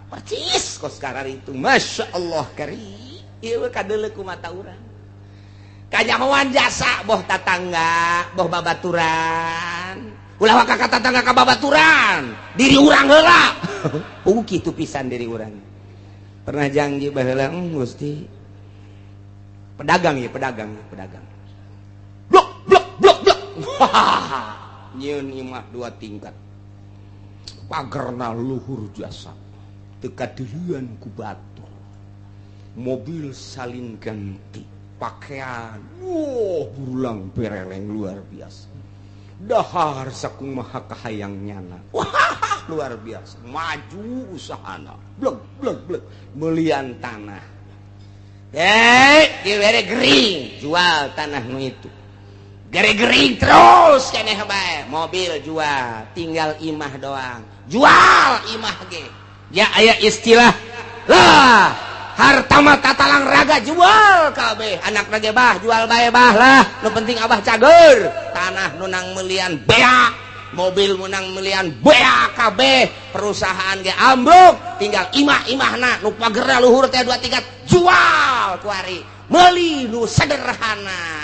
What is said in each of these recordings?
Percis kos karar itu. Masya Allah kari. Ieu kadeuleu ku mata urang. Kanyahoan jasa boh tatangga, boh babaturan. Ulah waka ka tatangga ka babaturan, diri urang heula. Puguh kitu pisan diri urang. Pernah janji baheula, Gusti. Pedagang ya, pedagang, pedagang. Blok blok blok blok. Nyieun imah dua tingkat. Pagerna luhur jasa. Teu kadeuleun ku batur. Mobil salin ganti, pakaian, wow, burulang bereleng luar biasa. Dahar sakumaha kahayang nyana. Wah, luar biasa. Maju usahana. Blek blek blek, melian tanah. Eh, dibere gering, jual tanah nu itu. Gering-gering terus keneh bae, mobil jual, tinggal imah doang. Jual imah ge. Ya aya istilah lah, harta mah tatalang raga jual kabeh. Anak ge bah jual bae bah lah, nu penting abah cager. Tanah nu nang melian beak, mobil menang melian beak kabeh, perusahaan ge ambruk, tinggal imah-imahna nu pagerna luhur teh dua tingkat jual kuari. Meuli nu sederhana.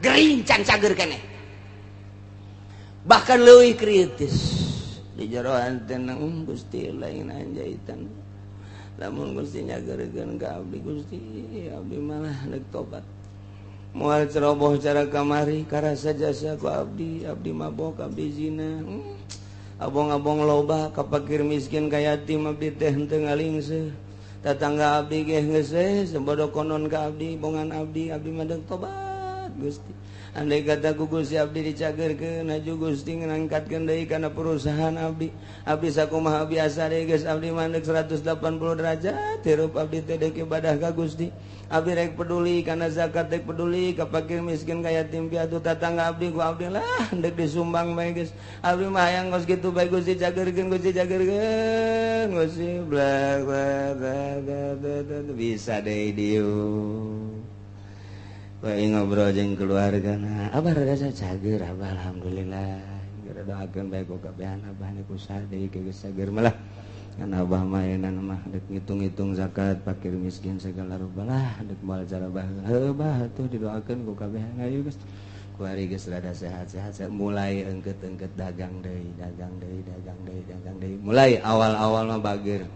Gering can cager keneh. Bahkan leuwih kritis di jeroan teh Gusti lain anjaitan. Lamun Gusti nyageurkeun ka abdi Gusti, abdi malah deuk tobat. Moal ceroboh cara kamari karasa jasa ku abdi, abdi mabok, abdi zina. Abong-abong loba ka fakir miskin ka yatim abdi teh henteu ngalingseuh. Tatangga abdi ge geus we sebodo konon ka abdi, bongan abdi, abdi mah deuk tobat Gusti. Andai kata ku Gusti abdi dicagerkeun, aju Gusti ngangkatkeun deui kana perusahaan abdi. Abdi sakumaha biasa deui geus abdi mandek 180 derajat hirup abdi teh deuk ibadah ka Gusti. Abdi rek peduli kana zakat, rek peduli ka fakir miskin ka yatim piatu tatangga abdi ku abdi lah deuk disumbang bae geus. Abdi mah hayang geus kitu bae Gusti cagerkeun, Gusti cagerkeun, Gusti bla bla bla bla bisa deui dieu. Bae ngobrol jeung keluarga na, abah rada cager abah alhamdulillah. Gara doakeun bae ku kabehan abah ku usaha deui geus cager malah. Kan abah mah ayeuna mah deuk ngitung-ngitung zakat fakir miskin segala rupa lah deuk moal cara bah. Heuh bah atuh didoakeun ku kabehan ayo geus. Kuari geus rada sehat-sehat mulai engket-engket dagang deui, dagang deui, dagang deui, dagang deui. Mulai awal-awal mah bager.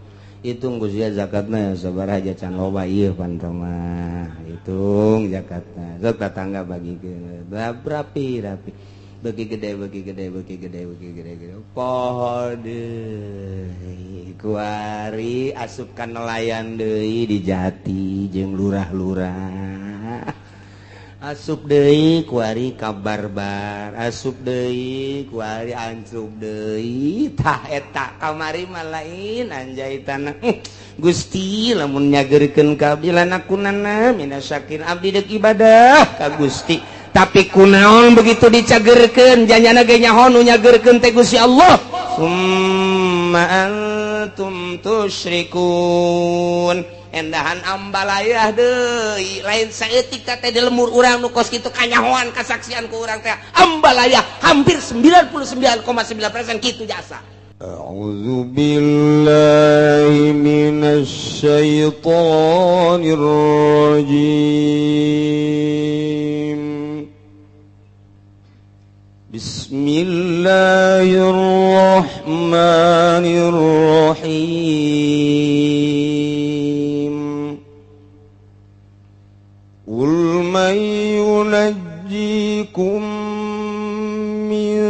Hitung Gusti zakatna sabaraha can loba ieu pan mah. Hitung zakatna. Sok tatangga bagikeun. Rapi rapi. Bagi gede bagi gede bagi gede bagi gede gede. Poho deui. Kuari asup ka nelayan deui di Jati jeung lurah-lurah. Asup deui kuari ka barbar, asup deui kuari ancup deui. Tah eta kamari mah lain anjaitan. Gusti lamun nyageurkeun ka abdi lanakunanna minasyakirin abdi deuk ibadah ka Gusti. Tapi kunaon begitu dicagerkeun janjana ge nyaho nu nyageurkeun teh Gusti Allah. Summa antum tusyrikun. Endahan ambalayah deui lain saeutik teh di lemur urang nu kos kitu kanyahoan kasaksian ku urang teh ambalayah hampir 99,9% kitu jasa. A'udzu billahi minasy syaithanir rajim. Bismillahirrahmanirrahim. Qul man yunajjikum min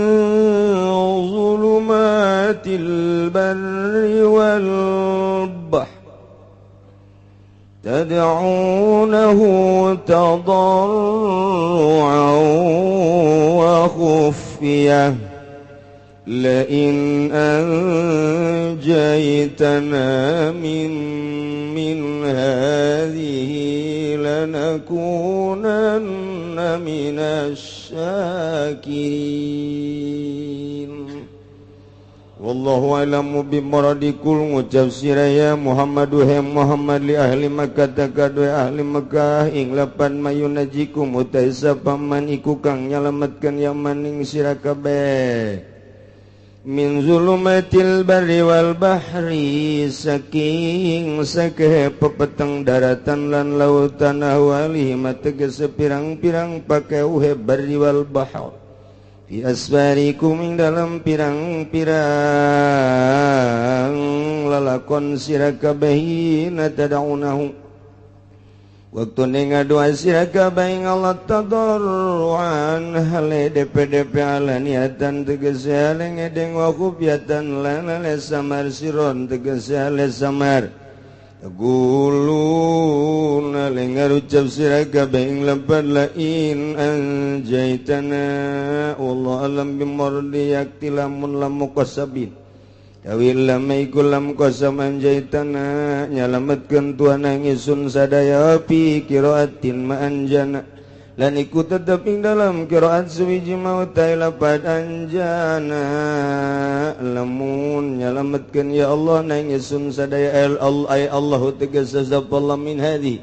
zulumatil barri wal bahr tad'unahu tadarru'an wa khufyah لئن أنجيتنا من هذه لنكونن من الشاكرين. Wallahu a'lamu bimuradikum. Ngucap sira ya Muhammadu he Muhammad li ahli Makkah takadwe ahli Makkah ing lapan mayunajikum utai sapaman iku kang nyalametkeun yaman ing sira kabeh Min zulumatil barri wal bahri saking sakehe pepeteng daratan lan lautan ahwalihi mategese pirang-pirang pakeuhe barri wal bahr fi asfarikum ing dalam pirang-pirang lalakon sira kabeh tad'unahu waktu ngadoa sira kabeh ing Allah tadarruan hale DPDP alaniatan tegese hale ngedeng wa khufyatan lan hale samar siron tegese hale samar taquluna lengarucap sira kabeh ing lepat la in anjaitana wallahu alam bimardi yakti lamun lamu qasabin Tawil lama iku lam qasam anjaitana nyalametkeun tuan ingsun sadaya fi qiraatin ma anjana lan iku tetep ing dalam qiraat suwiji mau ta lapad anjana lamun nyalametkeun ya Allah nang ingsun sadaya ay Allah tegese sapa min hadhi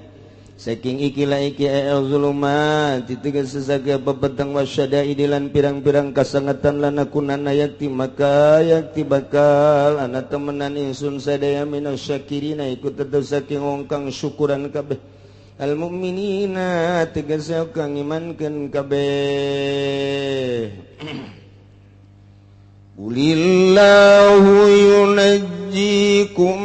saking ikilah iki al zulumat tegese saga pepeteng wasyadaid lan pirang-pirang kasangetan lan akunana yakti maka yakti bakal ana temenan ingsun sadaya minasyakirina iku tetep saking wong kang syukuran kabeh al mukminina tegese kang imankeun kabeh. Qulillahu yunajjikum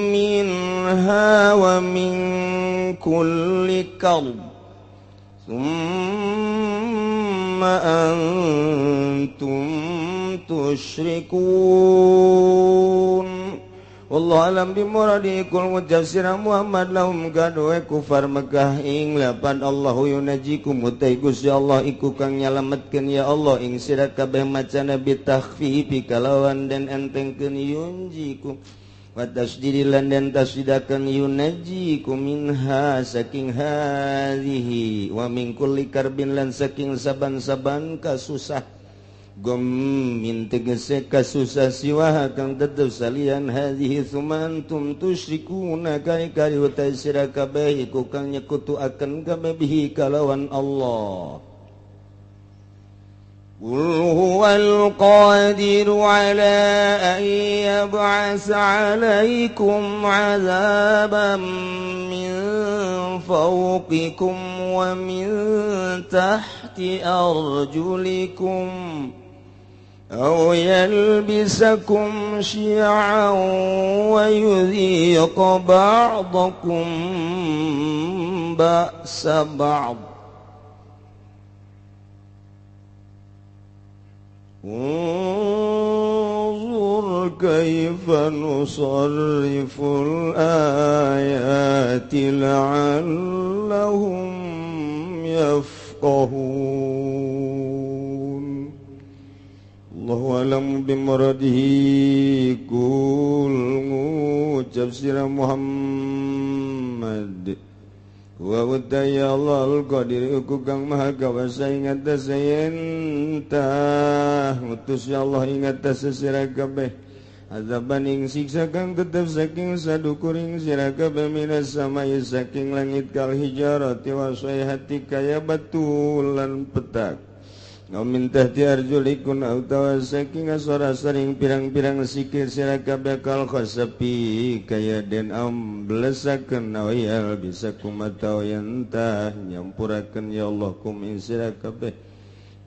minha wa min kulli karb thumma antum tusyrikun. Wallahu alam bimuradi kul mujafsira Muhammad lahum kadue kufar Mekah ing lapan Allahu yunajikum utai Gusti Allah iku kang nyalametkeun ya Allah ing sira kabeh macana bitakhfifi kalawan den entengkeun yunjikum wa tasdidi lan den tasdidakeun yunajikum minha saking hadhihi wa min kulli karbin lan saking saban-saban kasusah gom min tegese kasusah siwa kang tetep salian hadhihi sumantum tusyrikuna kari-kari utai sira kabeh iku kang nyekutuaken kabeh bihi kalawan Allah. Qul huwal qadiru ala an yab'asa 'alaikum 'adzaban min fawqikum wa min tahti arjulikum أو يلبسكم شيعا ويذيق بعضكم بأس بعض انظر كيف نصرف الآيات لعلهم يفقهون. Allahu alam bimuradihi kul ngucap sira Muhammad wa utaya Allah al-qadir iku kang maha kawasa ing atase yen tah ngutus ya Allah ing atase sira kabeh azaban ing siksa kang tetep saking sadukuring sira kabeh minas samai saking langit kal hijarati wa sayhati kaya batu lan petak min tahti arjulikun utawa saking asora saring pirang-pirang sikir sira kabeh kal khasapi kaya den amblesakeun awal bisa kumataw yantah nyampurakeun ya Allah kum ing sira kabeh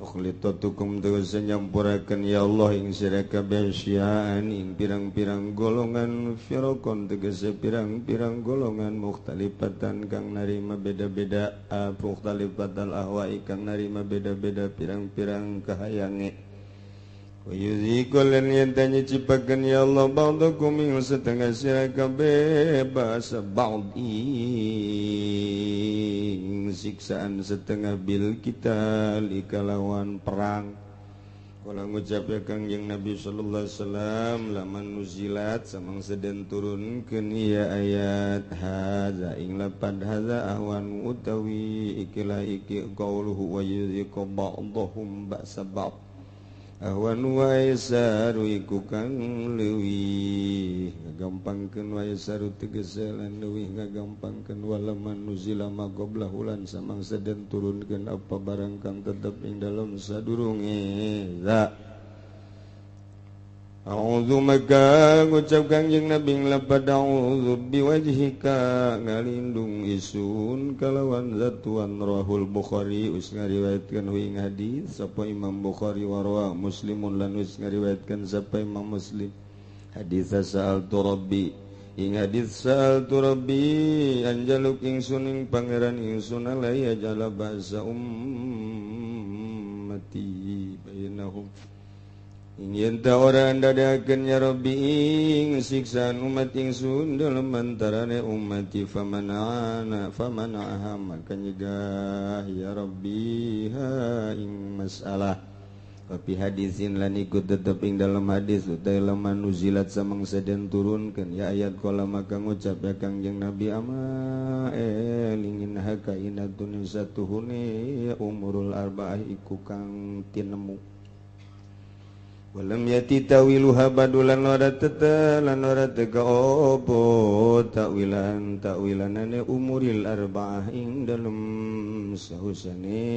ukhlitatukum tegese nyampurakeun ya Allah ing sira kabeh syian ing pirang-pirang golongan firqon tegese pirang-pirang golongan mukhtalifatan kang narima beda-beda mukhtalifatal ahwa'i kang narima beda-beda pirang-pirang kahayange Wa lan yen nyicipakeun ya Allah ba'dakum ing setengah sira kabeh ba'sa ba'd ing siksaan setengah bil kita kalawan perang. Kala ngucap ya Kangjeng Nabi sallallahu alaihi wasallam laman nuzilat samangsa den turunkeun ieu ayat hadza ing lapad hadza ahwan utawi ikilah iki qauluhu wa yuziqu ba'dahum ba'sa ba'd ahwan wa yasaru iku kang leuwih ngagampangkeun wa yasaru tegese lan leuwih ngagampangkeun walaman nuzila ma qablahu lan samangsa den turunkeun apa barang kang tetep ing dalem sadurunge za A'udzu maka ngucap Kangjeng Nabi lapad a'udzu biwajhika ngalindung isun kalawan zatuan rahul Bukhari us ngariwayatkeun ing hadis sapa Imam Bukhari wa rawa Muslimun lan us ngariwayatkeun sapa Imam Muslim hadis sa'altu rabbi ing hadis sa'altu rabbi anjaluk ingsun ing pangeran ingsun alaya jala ba'sa ummati bainahum yen ta ora ndadakeun ya Rabbi ing siksaan umat ingsun dalem antarane ummati famana'ana famana'aha maka nyegah ya Rabbi ha ing masalah tapi hadisin lan ikut tetep ing dalam hadis utai laman nuzilat samangsa den turunkeun ya ayat kala maka ngucap ya Kangjeng Nabi ama elingin haka inatun satuhune ya umurul arba'ah iku kang tinemu walam yati tawiluha badulan ora tetelan ora teka opo takwilan takwilanane umuril arba'ah ing dalem sahusane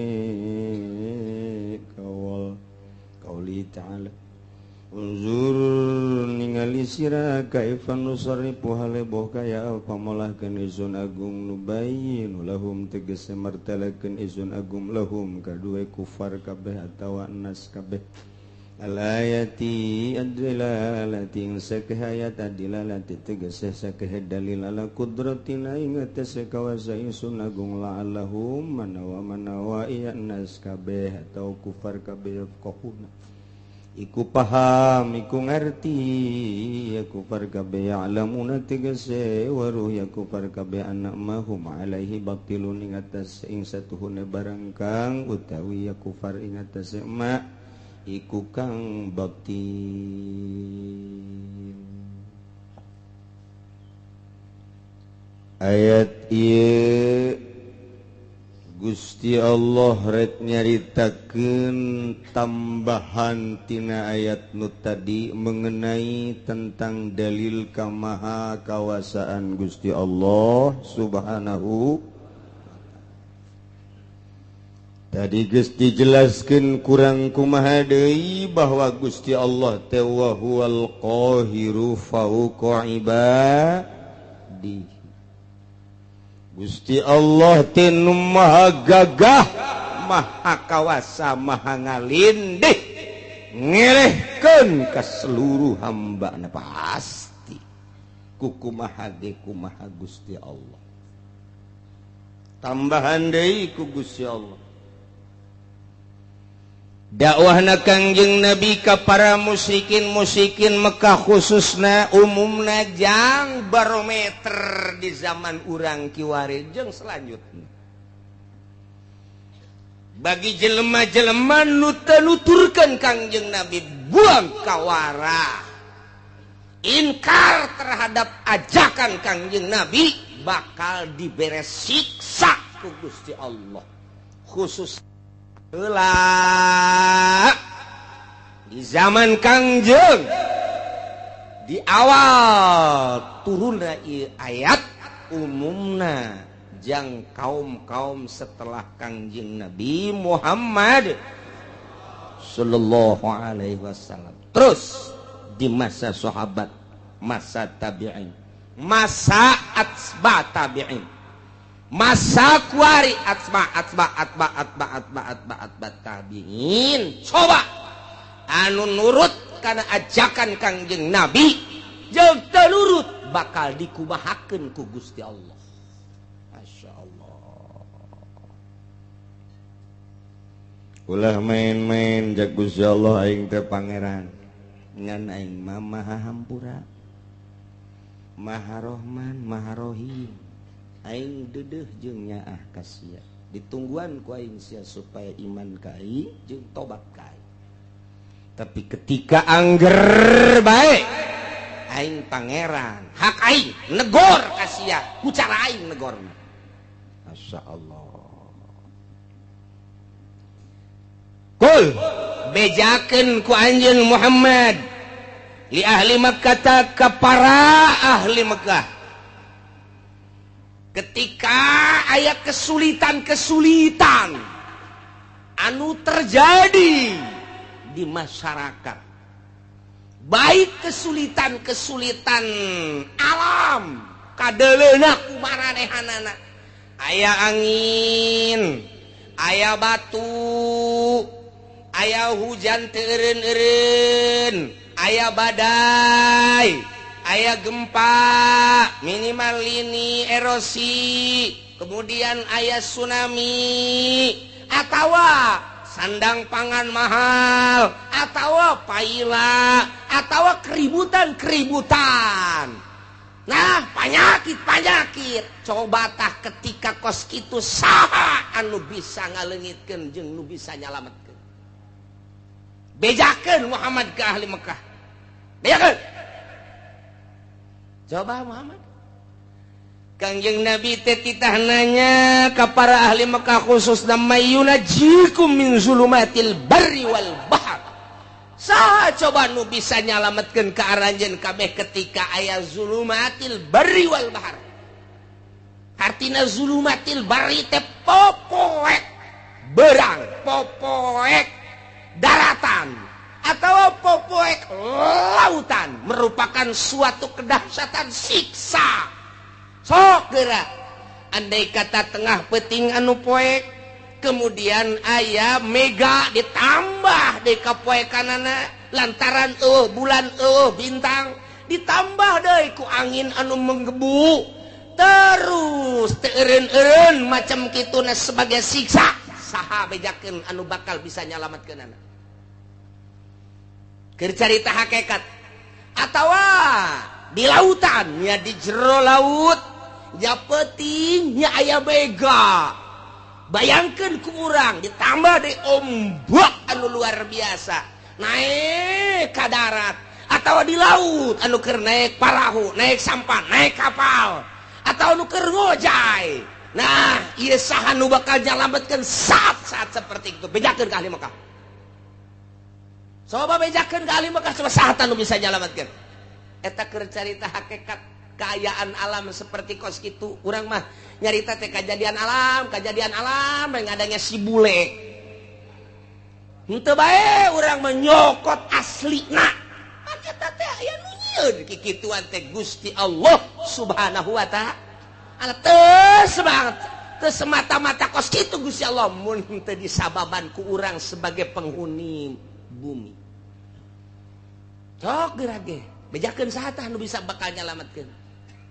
kawal qauli ta'ala unzur ningali sira kaifa nusarrifu haleboh kaya apa molahkeun izun agung nubayyin lahum tegese martalakeun izun agung lahum kadue kufar kabeh atawa nas kabeh alayati adlalati sakahayat adilalati tegese sakah dalil ala qudratina ing atase kawasa ingsun agung la'allahum manawa manawa iya nas kabeh atau kufar kabeh yafqahuna iku paham iku ngerti ya kufar kabeh ya'lamuna tegese waruh ya kufar kabeh anak mahum alaihi batilun ing atase ing satuhune barang kang utawi ya kufar ing atase ma iku kang batil. Ayat ieu Gusti Allah rek nyaritakeun tambahan tina ayat nu tadi mengenai tentang dalil kamaha kawasaan Gusti Allah Subhanahu. Tadi geus dijelaskeun kurang kumaha deui bahwa Gusti Allah teh wa huwal qahiru fauqa ibadihi. Gusti Allah teh nu maha gagah, maha kawasa, maha ngalindih, ngelehkeun ka seluruh hambana pasti. Kukumaha ge kumaha Gusti Allah. Tambahan deui ku Gusti Allah. Dakwahna Kangjeng Nabi ka para musyrikin-musyrikin Mekah khususna umumna jang barometer di zaman urang kiwari jeung selanjutna. Bagi jelema-jelema nu teu nuturkeun Kangjeng Nabi buang kawara. Inkar terhadap ajakan Kangjeng Nabi bakal dibere siksa ku Gusti Allah. Khusus heula di zaman Kangjeng di awal turunna ieu ayat umumna jang kaum-kaum setelah Kangjeng Nabi Muhammad sallallahu alaihi wasallam. Terus di masa sahabat, masa tabi'in, masa atsba tabi'in, masa kuari atsba atsba atba atba atba atba atba tabi'in. Coba anu nurut karena ajakan Kangjeng Nabi jeung teu nurut bakal dikumahakeun ku Gusti Allah. Masya Allah. Ulah main-main jak Gusti Allah aing teh pangeran ngan aing mah maha hampura, maha Rahman, maha Rahim. Aing dedeh jeung nyaah ka sia, ditungguan ku aing sia supaya iman ka aing jeung tobat ka aing. Tapi ketika angger bae aing pangeran, hak aing negor ka sia ku cara aing negorna. Masya Allah. Kul bejakeun ku anjeun Muhammad li ahli Makkah ka para ahli Mekah. Ketika aya kesulitan-kesulitan anu terjadi di masyarakat, Baik kesulitan-kesulitan alam kadeleuna ku maranehanana, aya angin, aya batu, aya hujan teu eureun-eureun, aya badai, aya gempa, minimal lini erosi, kemudian aya tsunami, atawa sandang pangan mahal, atau paila, atau keributan-keributan. Nah, panyakit-panyakit. Coba tah ketika kos kitu saha anu bisa ngaleungitkeun jeung nu bisa nyalametkeun. Bejakeun Muhammad ke ahli Mekah. Bejakeun. Coba Muhammad. Kangjeng Nabi teh titah nanya ka para ahli Mekah khususna mayyunajikum min zulumatil barri wal bahr. Saha coba nu bisa nyalametkeun ka aranjeun kabeh ketika aya zulumatil barri wal bahr. Artina zulumatil barri teh popoek berang, popoek daratan atau popoek lautan, merupakan suatu kedahsyatan siksa. Sok gerak andai kata tengah peting anu poek, kemudian aya mega ditambah deui ka poekanana lantaran eueuh bulan eueuh bintang, ditambah deui ku angin anu menggebu terus teu eureun-eureun macam kituna sebagai siksa. Saha bejakeun anu bakal bisa nyalametkeunana? Keur carita hakikat atawa di lautan nya di jero laut nya peuting nya aya mega, bayangkeun ku urang ditambah deui ombak anu luar biasa naik ka darat, atau di laut anu keur naik parahu, naik sampan, naik kapal, atau anu keur ngojay. Nah, ieu saha nu bakal nyalametkeun saat-saat seperti itu? Bejakeun ka ahli Mekah. Coba bejakeun ka ahli Mekah, coba saha nu bisa nyalametkeun? Eta keur carita hakikat keayaan alam seperti kos kitu. Urang mah nyarita teh kejadian alam yang adanya si bule. Henteu bae urang menyokot aslina. Eta teh aya nu nyieun kikituan teh Gusti Allah Subhanahu wa ta'ala. Teu semangat, teu semata-mata kos kitu Gusti Allah mun teu disababan ku urang sebagai penghuni bumi. Sok geura ge bejakeun saha tah nu bisa bakal nyalametkeun?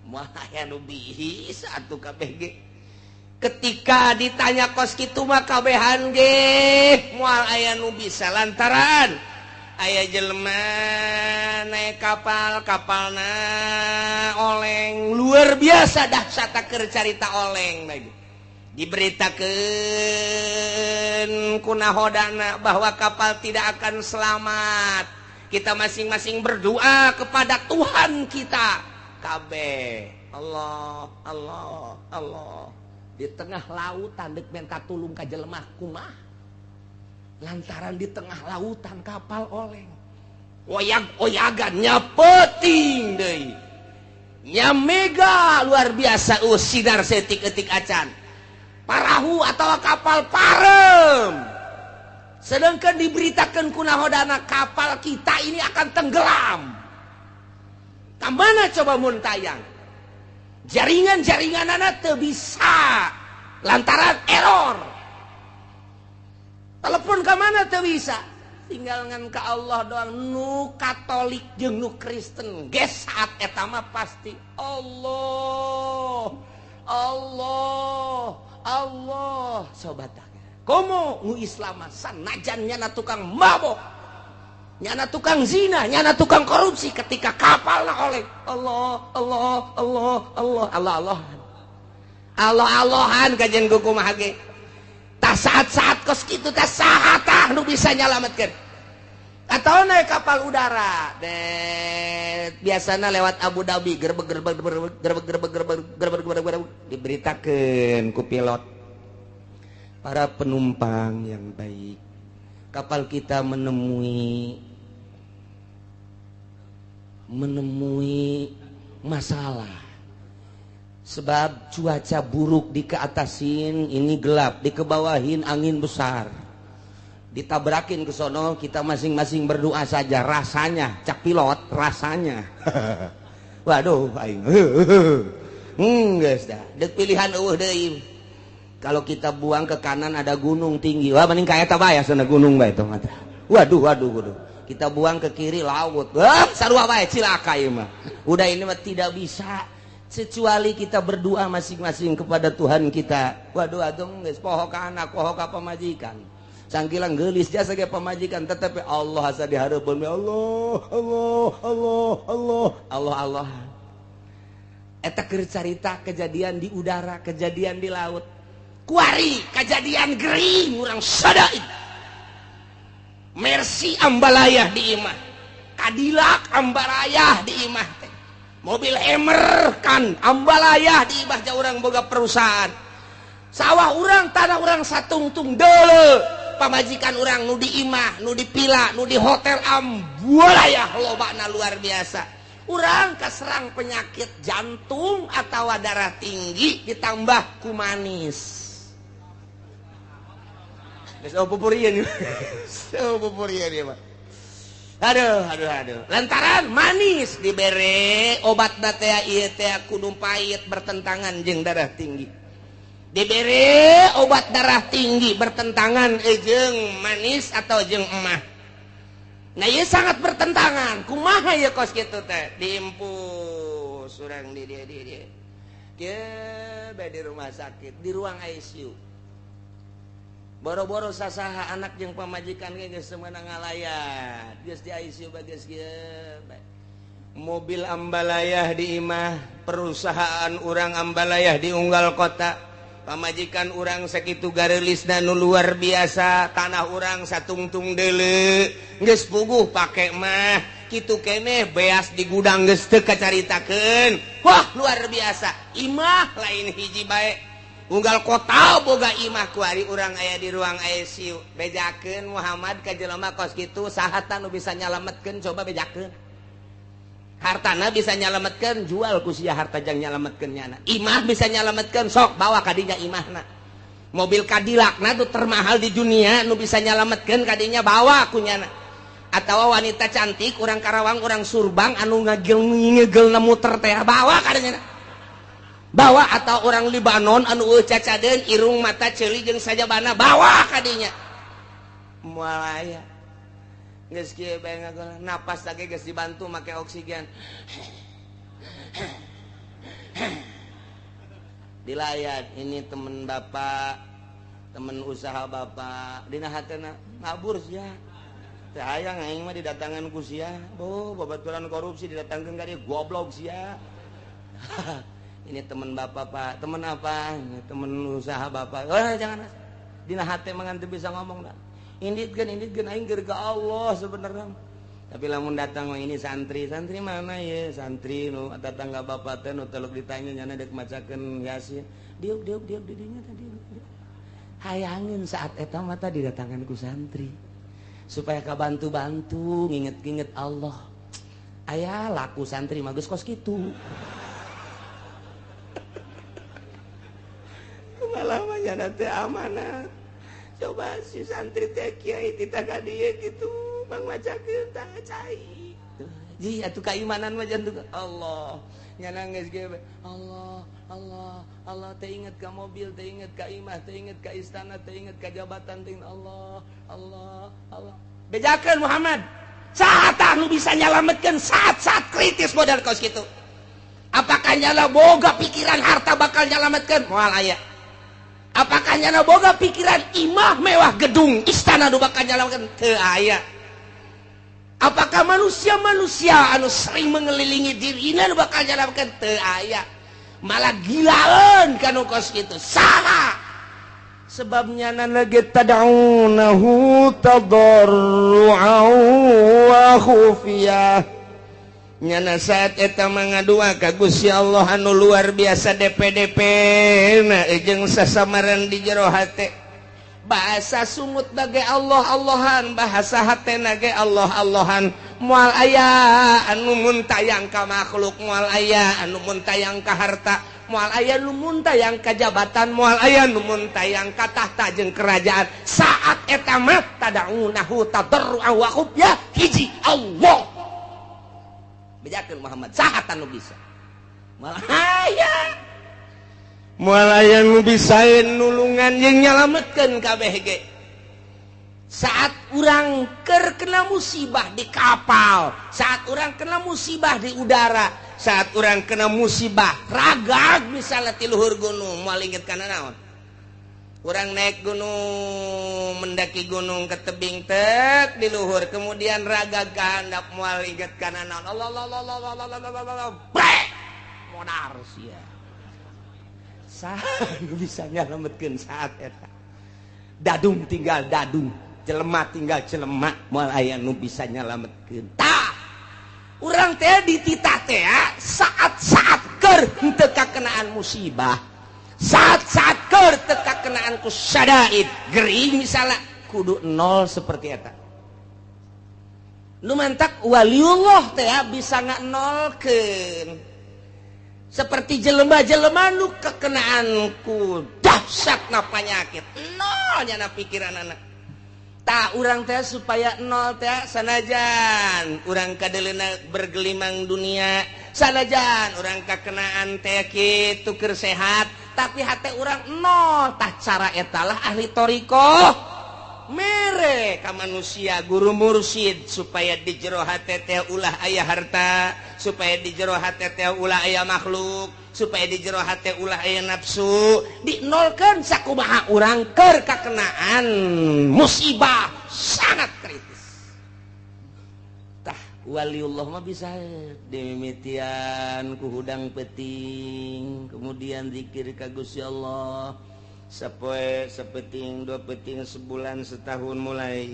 Moal aya nu bisa atuh kabeh ge. Ketika ditanya kos kitu mah kabehan ge moal aya nu bisa, lantaran aya jelema naik kapal, kapalna oleng luar biasa dahsyat keur carita oleng lagi. Diberitakeun ku nahodana bahwa kapal tidak akan selamat. Kita masing-masing berdoa kepada Tuhan kita. Kabeh Allah, Allah, Allah. Di tengah lautan deuk minta tulung ka jelema kumaha? Lantaran di tengah lautan kapal oleng. Oyag-oyagan nya peuting deui. Nya mega luar biasa sinar setik-etik acan. Parahu atau kapal parem. Sedangkan diberitakan ku nahodana kapal kita ini akan tenggelam. Kamana coba mun tayang? Jaringan-jaringanana teu bisa lantaran error. Telepon ka mana teu bisa. Tinggal ngan ka Allah doang. Nu Katolik jeung nu Kristen geus saat eta mah pasti Allah, Allah, Allah. Sobat komo nu Islam sanajan nyana tukang mabok, nyana tukang zina, nyana tukang korupsi, ketika kapalna oleh Allah, Allah, Allah, Allah, Allah, Allah, Allah, Allahan kajian kumaha ge. Tah saat-saat kos kitu tah saha tah nu bisa nyalametkeun? Atau naik kapal udara, biasana lewat Abu Dhabi, gerbek gerbek gerbek gerbek gerbek gerbek gerbek gerbek gerbek, diberitakeun ku pilot, para penumpang yang baik, kapal kita menemui masalah. Sebab cuaca buruk di keatasin ini gelap, di kebawahin angin besar. Ditabrakin ke sono, kita masing-masing berdoa saja rasanya, cak pilot rasanya. Waduh aing. Geus dah. Deuk pilihan eueuh deui. Kalau kita buang ke kanan ada gunung tinggi. Wah mending ka eta bae asana gunung bae tong mata. Waduh waduh waduh. Kita buang ke kiri laut. Wah sarua bae cilaka ieu mah. Udah ini mah tidak bisa kecuali kita berdoa masing-masing kepada Tuhan kita. Waduh atuh geus poho ka anak, poho ka pamajikan. Sangkilang geulis jasa ge pamajikan tetapi Allah asa dihareupeun Allah Allah Allah Allah Allah Allah. Eta keur carita kejadian di udara, kejadian di laut. Kuari kejadian gering urang sadaid. Mercy ambalayah di imah. Cadillac ambalayah di imah teh. Mobil Hammer kan ambalayah di imah jauh urang boga perusahaan. Sawah urang, tanah urang satungtung deuleu. Pamajikan urang nu di imah, nu di pila, nu di hotel ambalayah lobana luar biasa. Urang kaserang penyakit jantung atau darah tinggi ditambah ku manis. Geus pupurian. Oh pupurian ieu mah. Aduh aduh aduh. Lantaran manis dibere obat teh ieu teh kudu pahit bertentangan jeung darah tinggi. Dibere obat darah tinggi bertentangan jeung manis atau jeung emah. Nah ieu sangat bertentangan. Kumaha ieu kos kitu teh? Diimpus urang di dieu di dieu. Kieu bae di rumah sakit, di ruang ICU. Boro-boro sasaha anak jeung pamajikan ge geus meunang ngalayat. Geus di ICU bae geus kieu bae. Mobil ambalayah di imah, perusahaan urang ambalayah di unggal kota. Pamajikan urang sakitu gareulisna nu luar biasa, tanah urang satungtung deuleu, geus puguh pake mah, kitu keneh beas di gudang geus teu kacaritakeun. Wah, luar biasa. Imah lain hiji bae. Unggal kota boga imah kuari urang aya di ruang ICU. Bejakeun Muhammad ka jelema kos kitu, saha tah nu bisa nyalametkeun coba bejakeun. Hartana bisa nyalametkeun, jual ku sia harta jang nyalametkeun nyana. Imah bisa nyalametkeun, sok bawa kadinya imahna. Mobil Cadillac na tuh termahal di dunia nu bisa nyalametkeun kadinya bawa ku nyana. Atawa wanita cantik urang Karawang, urang Surbang anu ngagel-ngegelna muter teh bawa kadinya. Bawa atau orang Libanon anu eueuh cacadeun irung mata ceuli jeung sajabana bawa kadinya. Moal aya. Geus kieu bae ngagol napas lagi geus dibantu make oksigen. Dilayat ini temen bapak, temen usaha bapak, dina hatena ngabur sia. Teh hayang aing mah didatangan ku sia. Oh, babaturan korupsi didatangkeun ka dieu goblok sia. Ini temen bapak pak, temen apa? Ini temen usaha bapak. Oh, jangan. Dina hate mah teu bisa ngomong dah. Inditkeun aing keur ka Allah sebenarnya. Tapi lamun datang mah ini santri, santri mana ye? Santri nu tetangga bapak teh nu teluk ditanya nyana deuk macakeun Yasin. Diuk diuk diuk di dinya tadi. Hayangeun saat eta mah tadi didatangan ku santri. Supaya kabantu-bantu nginget-nginget Allah. Aya laku santri mah geus kos kitu. Malah nyana teh amanat. Coba si santri teh kiai titah ka dieu kitu bang macakeun tah cai. Ji atuh kaimanan mah jantung Allah. Nyana geus ge Allah Allah Allah teh inget ka mobil, teh inget ka imah, teh inget ka istana, teh inget ka jabatan, teh inget Allah Allah Allah. Bejakeun Muhammad. Saha tah nu bisa nyalametkeun saat-saat kritis modal kaos kitu? Apakah nyala boga pikiran harta bakal nyalametkeun? Moal aya. Apakah nyana boga pikiran imah mewah gedung istana nu bakal nyalametkeun? Teu aya. Apakah manusia-manusia anu sering mengelilingi dirina nu bakal nyalametkeun? Teu aya. Malah gilaeun kanu kos kitu. Saha? Sebabnya nyana ge tad'unahu tadarru'an wa khufiyah. Nyana saat eta mangadua ka Gusti Allah anu luar biasa DPDP na jeung sasamaran di jero hate. Bahasa sungut bage Allah Allahan, bahasa hatena ge Allah Allahan. Moal aya anu muntayang ka makhluk, moal aya anu muntayang ka harta, moal aya nu muntayang ka jabatan, moal aya nu muntayang ka tahta jeung kerajaan. Saat eta mah tadaunahu tadarruan wa khufya, hiji Allah. Bejakeun Muhammad, saha nu bisa? Moal aya. Moal aya nu bisa nulungan jeung nyalametkeun kabeh ge. Saat urang keur kena musibah di kapal, saat urang kena musibah di udara, saat urang kena musibah ragag misalnya ti luhur gunung, moal inget kana naon? Urang naik gunung, mendaki gunung ke tebing tek di luhur, kemudian ragag ka handap, moal inget kana naon? Allah Allah Allah Allah Allah Allah Allah, brek modar sia. Saha nu bisa nyalametkeun saat eta? Dadung tinggal dadung, jelema tinggal jelema, moal aya nu bisa nyalametkeun. Tah, urang teh dititah teh saat-saat keur henteu kakenaan musibah, saat-saat keur teu kakenaan ku syadaid, gering misalnya kudu nol seperti eta. Nu mantak waliullah teh bisa nganolkeun. Seperti jelema-jelema nu kekenaan ku dahsyatna panyakit, nol nyana pikiran anak. Tak urang teh supaya nol teh sanajan urang kadeleuna bergelimang dunia, sanajan urang kakenaan teh kitu keur sehat, tapi hate urang nol. Tah cara eta lah ahli thariqah mere ka manusia guru mursyid supaya di jero hate teh ulah aya harta, supaya di jero hate teh ulah aya makhluk, supaya di jero hate ulah aya nafsu, dinolkeun sakumaha urang keur kakenaan musibah sangat kritis. Tah waliullah mah bisa dimimitian ku hudang peuting, kemudian zikir ka Gusti Allah sapoe, sapeting, dua peting, sebulan, setahun, mulai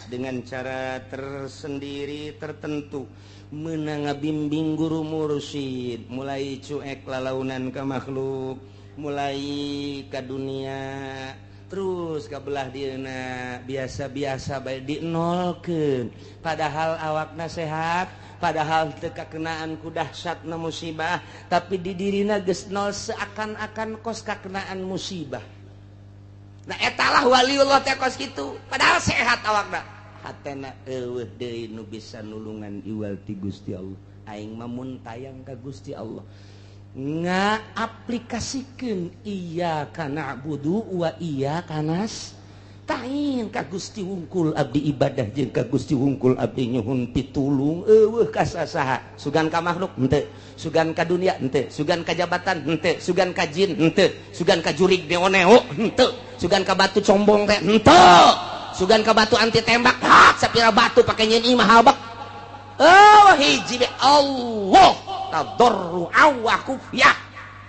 dengan cara tersendiri tertentu menang ngabimbing guru mursyid, mulai cuek lalaunan ka makhluk, mulai ka dunia, terus ka belah dieuna biasa-biasa bae dinolkeun, padahal awakna sehat, padahal teu kakenaan ku dahsyatna musibah, tapi di dirina geus nol seakan-akan kos kakenaan musibah. Nah etalah waliullah teh kos kitu, padahal sehat awakna, hatena eueuh deui nu bisa nulungan iwal ti Gusti Allah. Aing mah mun tayang ka Gusti Allah ngaaplikasikeun iyyaka na'budu wa iyyaka nasta'in, ka Gusti wungkul abdi ibadah jeung ka Gusti wungkul abdi nyuhun pitulung, eueuh ka sasaha, sugan ka makhluk henteu, sugan ka dunia henteu, sugan ka jabatan henteu, sugan ka jin henteu, sugan ka jurig neo-neo henteu, sugan ka batu combong teh henteu, sugan ka batu anti tembak, hak sapira batu pake nyeun imah habak. Oh hiji be Allah tadarru'a wa khufyah.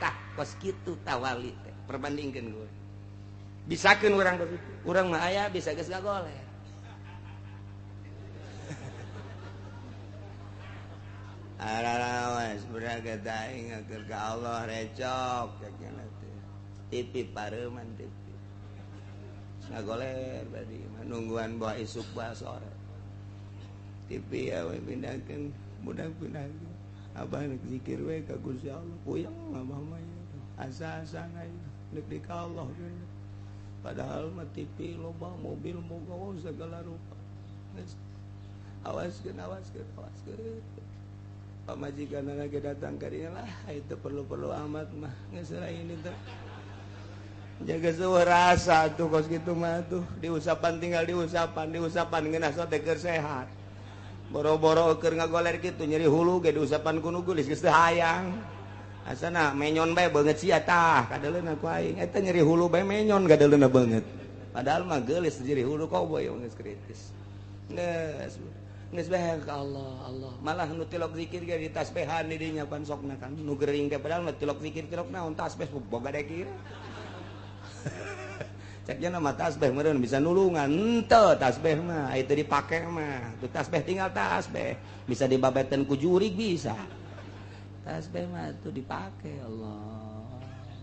Tah kos kitu tawali teh perbandingkeun gue. Bisakeun urang berpikir, urang mah aya bisa geus gagoler. Ararawas beraga aing ngaker ka Allah recok cek teh. TV pareuman TV. Ngagoler badi mah nungguan bawa isuk bawa sore. TV ya we pindahkeun, budak pindahkeun. Abah nek zikir we ka Gusti Allah, puyeng abah mah asa-asa nek di ka Allah. Padahal mah TV loba, mobil moga segala rupa. Awaskeun, awaskeun, awaskeun. Pamajikan lagi datang ka dinya lah, itu perlu-perlu amat mah geus ini teh. Jaga sewa rasa tuh kos kitu mah tuh, diusapan tinggal diusapan, diusapan ngeunah teh keur sehat. Boro-boro keur ngagoler kitu nyeri hulu ge diusapan ku nu geulis geus teu hayang. Asana menyon bae beungeut sia tah kadeleuna ku aing. Eta nyeri hulu bae menyon kadeleuna beungeut. Padahal mah geulis nyeri hulu koboy geus kritis. Geus geus bae ka Allah, Allah. Malah nu tilok zikir ge ditasbehan di dinya pan sokna kan nu gering ge padahal mah tilok zikir tilok naon tasbeh boga dekir. Ceknya nama tasbih meureun bisa nulungan henteu tasbih mah itu dipake mah tuh tasbih tinggal tasbih bisa dibabetan ku jurig bisa tasbih mah tuh dipake Allah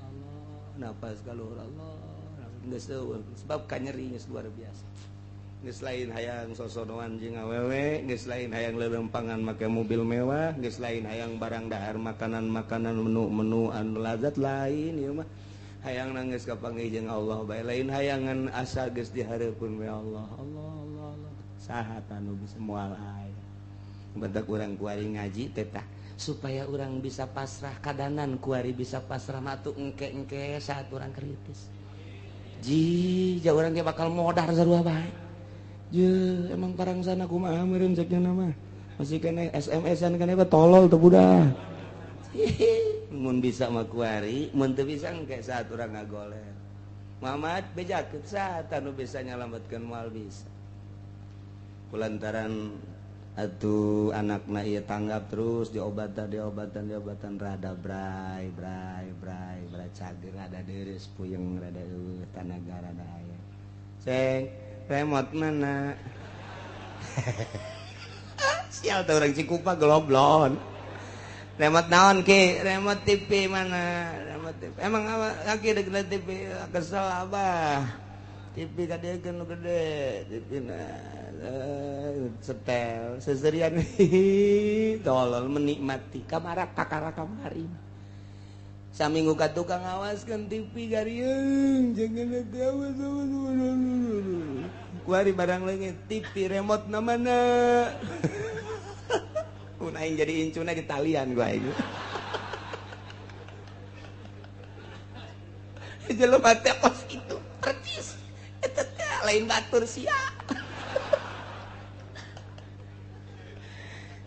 Allah napas kaluhur Allah geus eueuh sebab kanyeri geus luar biasa. Geus lain hayang sosodoan jeung awewe, geus lain hayang lelempangan make mobil mewah, geus lain hayang barang dahar makanan-makanan menu-menu anu lazat lain ieu mah. Hayang nangis kapanggih jeung Allah bae, lain hayangan asa geus dihareupeun we Allah. Allah Allah Allah. Saha anu bisa moal aya. Bentak urang kuari ngaji teh tah supaya urang bisa pasrah kadanan kuari bisa pasrah matu engke-engke saat urang kritis. Ji, jauh urang ge bakal modar sarua bae. Je, emang parang sana kumaha meureun cek nya mah. Masih kene SMS-an kene tolol teu budak. Mun bisa mah kuari, mun teu bisa engke saat urang ngagoler. Muhammad bejakeun saat anu bisa nyalametkeun moal bisa. Kulantaran atuh anakna ieu tanggap terus diobatan rada bray bray bray bray cager rada deures puyeng rada eueuh tanaga rada aya. Ceng, remote mana? Sial tuh orang Cikupa geloblon. Remote naon ki? Remote TV mana? Remote TV. Emang apa kaki dek TV kesel abah. TV tadi kan gede, TV nah setel seserian tolol menikmati kamara kakara kamari. Saminggu ka tukang ngawaskeun TV gariung jangan nanti awas awas. Kuari barang leungit TV remote na mana? Mun aing jadi incuna di talian gua aing. Jelema teh kos kitu percis. Eta teh lain batur sia.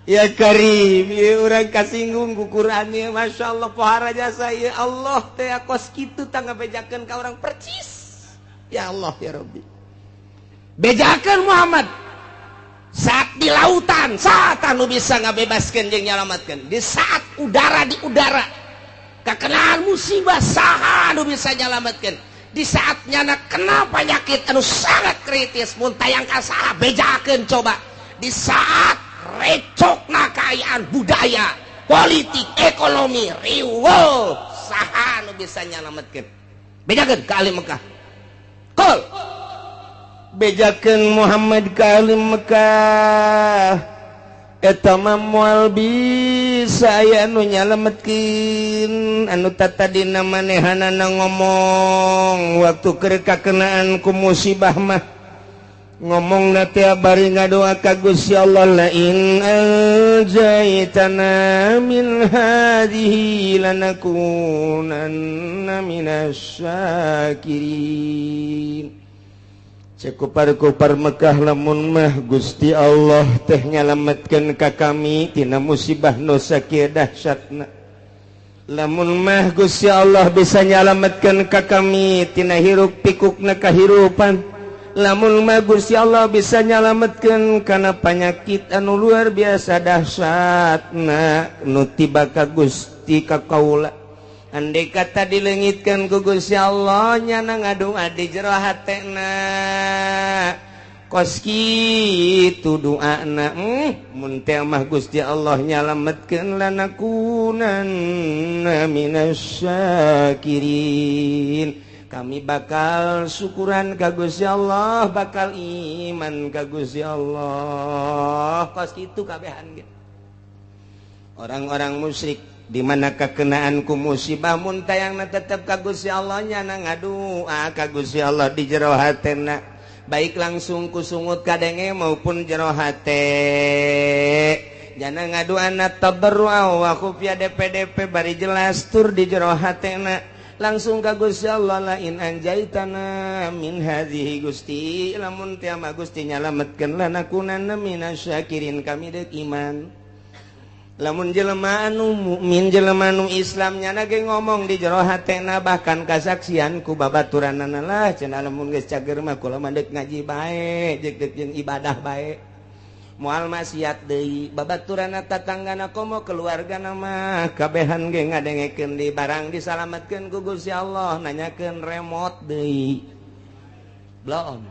Ya Karim, ya urang kasinggung ku Quran ya Masya Allah pohara jasa ya Allah teh kos kitu tangga bejakeun ka urang percis. Ya Allah ya Rabbi. Bejakeun Muhammad saat di lautan, saat anu bisa ngabebaskeun jeung nyalametkeun. Di saat udara di udara kakenaan musibah saha anu bisa nyalametkeun. Di saat nyana kena penyakit anu sangat kritis mun tayang ka saha bejakeun coba. Di saat recokna kaayaan budaya, politik, ekonomi riweuh saha anu bisa nyalametkeun. Bejakeun ka ahli Mekah. Kol bejakeun Muhammad ka ahli Mekah eta mah moal bisa aya anu nyalametkeun anu tatadina manehanana ngomong waktu keur kakenaan ku musibah mah ngomong na teh bari ngadoa ka Gusti Allah la in anjaytana min hadhihi lanakunanna minasyakirin. Cekupar-kupar Mekah lamun mah Gusti Allah teh nyalametkeun ka kami tina musibah nu sakieu dahsyatna. Lamun mah Gusti Allah bisa nyalametkeun ka kami tina hiruk pikukna kahirupan. Lamun mah Gusti Allah bisa nyalametkeun kana panyakit anu luar biasa dahsyatna nu tiba ka Gusti ka kaula. Andai kata dilengitkan ku Gusti Allah nyana ngadua di jero hatena kos kitu doana mun teh mah Gusti Allah nyalametkeun lanakunanna minasyakirin. Kami bakal syukuran ka Gusti Allah, bakal iman ka Gusti Allah. Kos kitu kabehan ge. Orang-orang musyrik di mana kakenaan ku musibah mun tayangna tetep ka Gusti Allah nyana ngadua ka Gusti Allah di jero hatena, baik langsung ku sungut kadenge maupun jero hate. Jana ngaduana tabarrua wa khufya DPDP bari jelas tur di jero hatena langsung ka Gusti Allah la in anjaitana min hadhihi Gusti lamun teh mah Gusti nyalametkeun lanakunanna minasyakirin kami deuk iman. Lamun jelema anu mukmin jelema anu Islam nyana ge ngomong di jero hatena bahkan kasaksian ku babaturanana lah cenah lamun geus cager mah kula mah deuk ngaji bae jeung deuk jeung ibadah bae moal maksiat deui babaturanna tatanggana komo keluargana mah kabehan ge ngadengekeun di barang disalametkeun ku Gusti Allah nanyakeun remote deui bloon.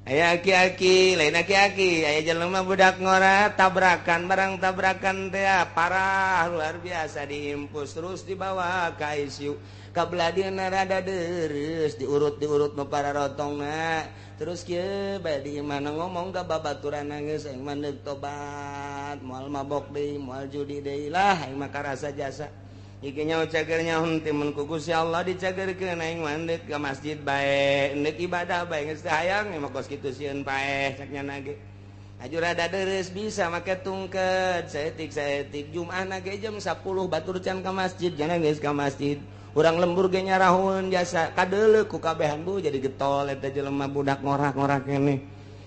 Aya aki-aki, lain aki-aki, aya jelema budak ngora tabrakan, barang tabrakan teh parah luar biasa, diimpus terus dibawa ka ICU. Kabelah dieuna rada deres, diurut-diurut nu para rotongna. Terus kieu bae di mana ngomong ka babaturan, geus aing mah deuk tobat, moal mabok deui, moal judi deui lah, aing mah karasa jasa. Iki nyaho cager nyaho timun ku Gusti Allah dicagerkeun, aing mah deuk ka masjid bae, deuk ibadah bae, geus teu hayang mah kos kitu sieun paeh cak nyana ge. Aju rada deres bisa make tungket saeutik-saeutik Jumat ge jam 10 batur can ka masjid, jangan geus ka masjid. Urang lembur ge nyarahun jasa kadeuleu ku kabehan bu jadi getol eta jelema budak ngorak-ngorak keneh.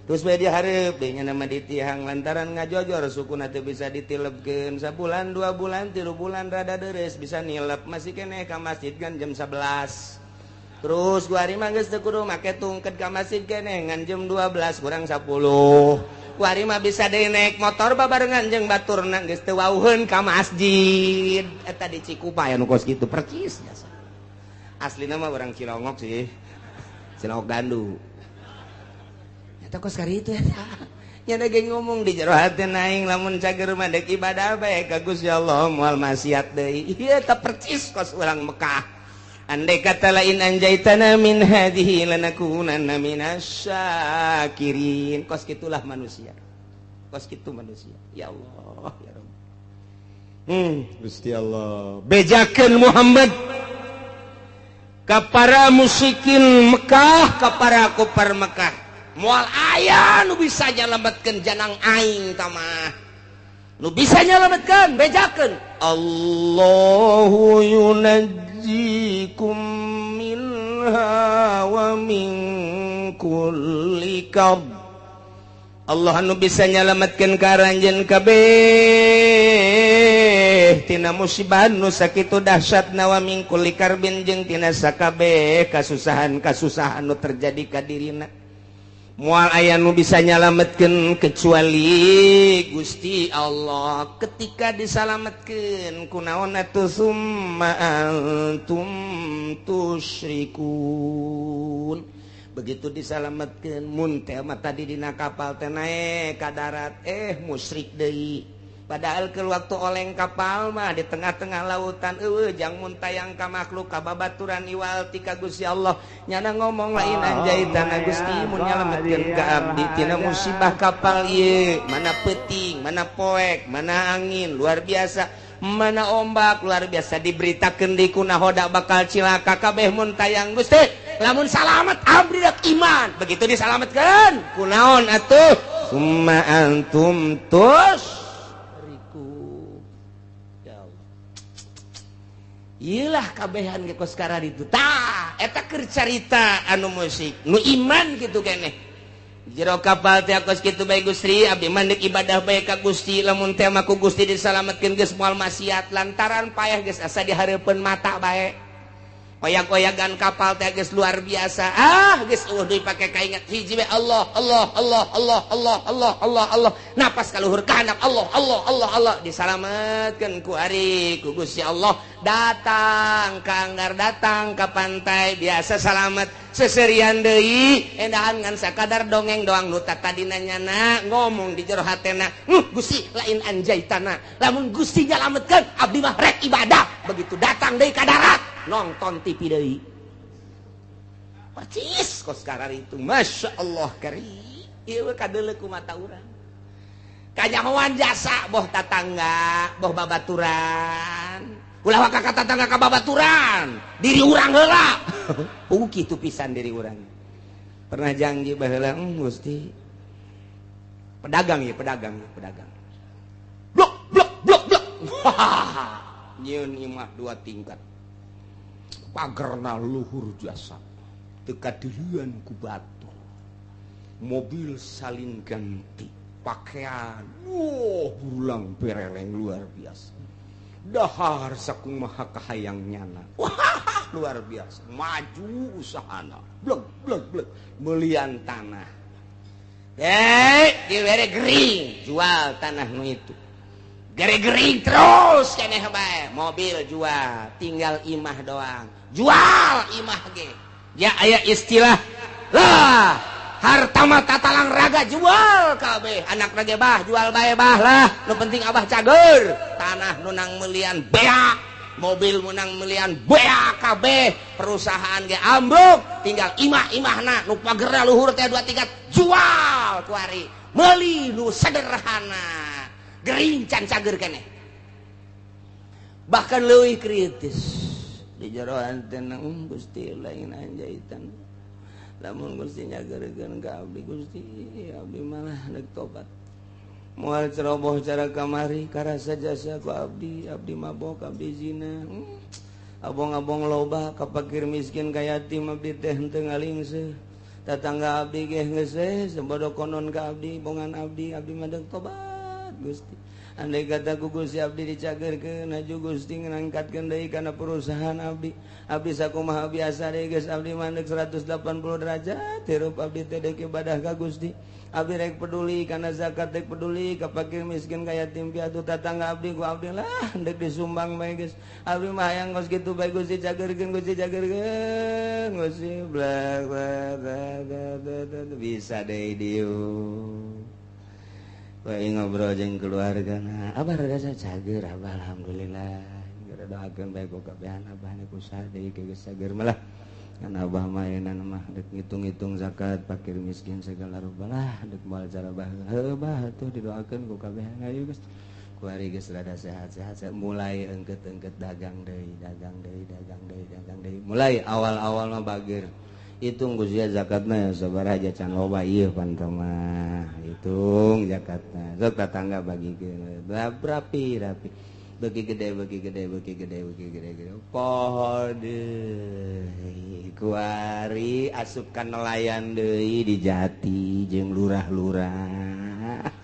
Terus bae dihareup deui nya nama ditihang lantaran ngajojor sukuna teu bisa ditilebkeun sabulan 2 bulan 3 bulan rada deres bisa nilep masih keneh ka masjid kan jam 11. Terus gua hari mah geus teu kudu make tungket ka masjid keneh ngan jam 12 kurang 10. Gua hari mah bisa deui naik motor babarengan jeung baturna geus teu wauheun ka masjid. Eta di Cikupa aya nu kos kitu percis jasa. Aslina mah urang Cilongok sih. Cilongok Gandu. Eta kos kari itu eta. Nya ge ngomong di jero hati aing lamun cager mah deuk ibadah bae ka Gusti Allah moal maksiat deui. Ieu eta percis kos urang Mekah. Andai kata lain anjaitana min hadhihi lanakunanna minasyakirin. Kos kitulah manusia. Kos kitu manusia. Ya Allah, ya Rabb. Gusti Allah. Bejakeun Muhammad ka para musyrikin Mekah, ka para kufar Mekah. Moal aya nu bisa nyalametkeun janang aing tamah. Nu bisa nyalametkeun, bejakeun. Allahu yunajjikum minha wa min kulli karb. Allah nu bisa nyalametkeun ka aranjeun kabeh tina musibah nu sakitu dahsyatna wa min kulli karbin jeung tina sakabeh kasusahan-kasusahan nu terjadi ka dirina. Moal aya nu bisa nyalametkeun kecuali Gusti Allah. Ketika disalametkeun kunaon atuh summa antum tusyrikun. Begitu disalametkeun mun teh mah tadi dina kapal teh naek ka darat musyrik deui. Padahal ke waktu oleng kapal mah di tengah-tengah lautan eueuh jang mun tayang ka makhluk ka babaturan iwal ti ka Gusti Allah. Nyana ngomong lain anjaitana Gusti mun nyalametkeun ka abdi tina musibah kapal ieu, mana peuting, mana poek, mana angin luar biasa, mana ombak luar biasa, diberitakeun di kunahoda bakal cilaka kabeh mun tayang Gusti. Lamun salamet abdi dak iman. Begitu disalametkeun kunaon atuh summa antum tus. Iyalah kabehan ge kos kararitu. Tah, eta keur carita anu musik, nu iman kitu keneh. Jero kapal teh kos kitu bae Gusti, abdi mah deuk ibadah bae ka Gusti, lamun teh mah ku Gusti disalametkeun geus moal maksiat lantaran payah geus asa dihareupeun mata bae. Oyak-oyagan kapal teh geus luar biasa. Ah, geus eueuh deui pake kaingat hiji bae Allah, Allah, Allah, Allah, Allah, Allah, Allah, Allah. Napas ka luhur ka handap Allah, Allah, Allah, Allah disalametkeun ku ari ku Gusti Allah. Datang ka anggar, datang ka pantai biasa salamet seserian deui endahan ngan sakadar dongeng doang nu tadina nyana ngomong di jero hatena, Gusti lain anjaitana lamun Gusti nyalametkeun abdi mah rek ibadah. Begitu datang deui ka darat nonton TV deui percis kos kararitu. Masya Allah kari ieu kadeuleu ku mata urang kanyahoan jasa boh tatangga boh babaturan ulah waka ka tatangga ka babaturan diri urang heula. Kitu pisan diri urang pernah janji baheula Gusti pedagang ya pedagang ya pedagang blok blok blok blok nyieun imah 2 tingkat pagerna luhur jasa teu kadeuleun ku batur mobil salin ganti pakaian bulang bereleng luar biasa dahar sakumaha kahayang nyana wah luar biasa maju usahana blek blek blek melian tanah dibere gering jual tanah nu itu gering-gering terus keneh bae mobil jual tinggal imah doang jual imah ge ya aya istilah lah Harta mah tatalang raga jual kabeh. Anak rage bah jual bae bah lah. Nu penting abah cager. Tanah nu nang melian beak, mobil menang melian beak kabeh, perusahaan ge ambruk, tinggal imah-imahna nu pagerna luhur teh 2 tingkat jual kuari. Meuli nu sederhana. Gering can cager keneh. Bahkan leuwih kritis di jeroan teh Gusti lain anjaitan. Lamun Gusti nyageurkeun ka abdi Gusti, abdi malah deuk tobat. Moal ceroboh cara kamari karasa jasa ku abdi, abdi mabok, abdi zina. Abong-abong loba ka fakir miskin ka yatim abdi teh henteu ngalingseut. Tatangga abdi ge geus we sebodo konon ka abdi, bongan abdi, abdi mah deuk tobat Gusti. Andai kata ku Gusti abdi dicagerkeun aju Gusti ngangkatkeun deui kana perusahaan abdi. Abdi sakumaha biasa deui geus abdi mandek 180 derajat hirup abdi teh deuk ibadah ka Gusti. Abdi rek peduli kana zakat rek peduli ka fakir miskin ka yatim piatu tatangga abdi ku abdi lah deuk disumbang bae geus. Abdi mah hayang geus kitu bae Gusti cagerkeun Gusti cagerkeun Gusti bla bla bla bisa deui dieu. Bae ngobrol jeung keluarga na abah rada cager abah alhamdulillah gara doakeun bae ku kabehan abah nu usaha deui geus cager malah kan abah mah ayeuna mah deuk ngitung-ngitung zakat fakir miskin segala rupa lah deuk moal cara bah heuh bah atuh didoakeun ku kabehan ayo geus kuari geus rada sehat-sehat mulai engket-engket dagang deui dagang deui dagang deui dagang deui mulai awal-awal mah bager hitung Gusti zakatna ya sabaraha can loba ieu pan mah hitung zakatna sok tatangga bagikeun rapi rapi beuki gede beuki gede beuki gede beuki gede gede poho deui kuari asup ka nelayan deui di jati jeung lurah-lurah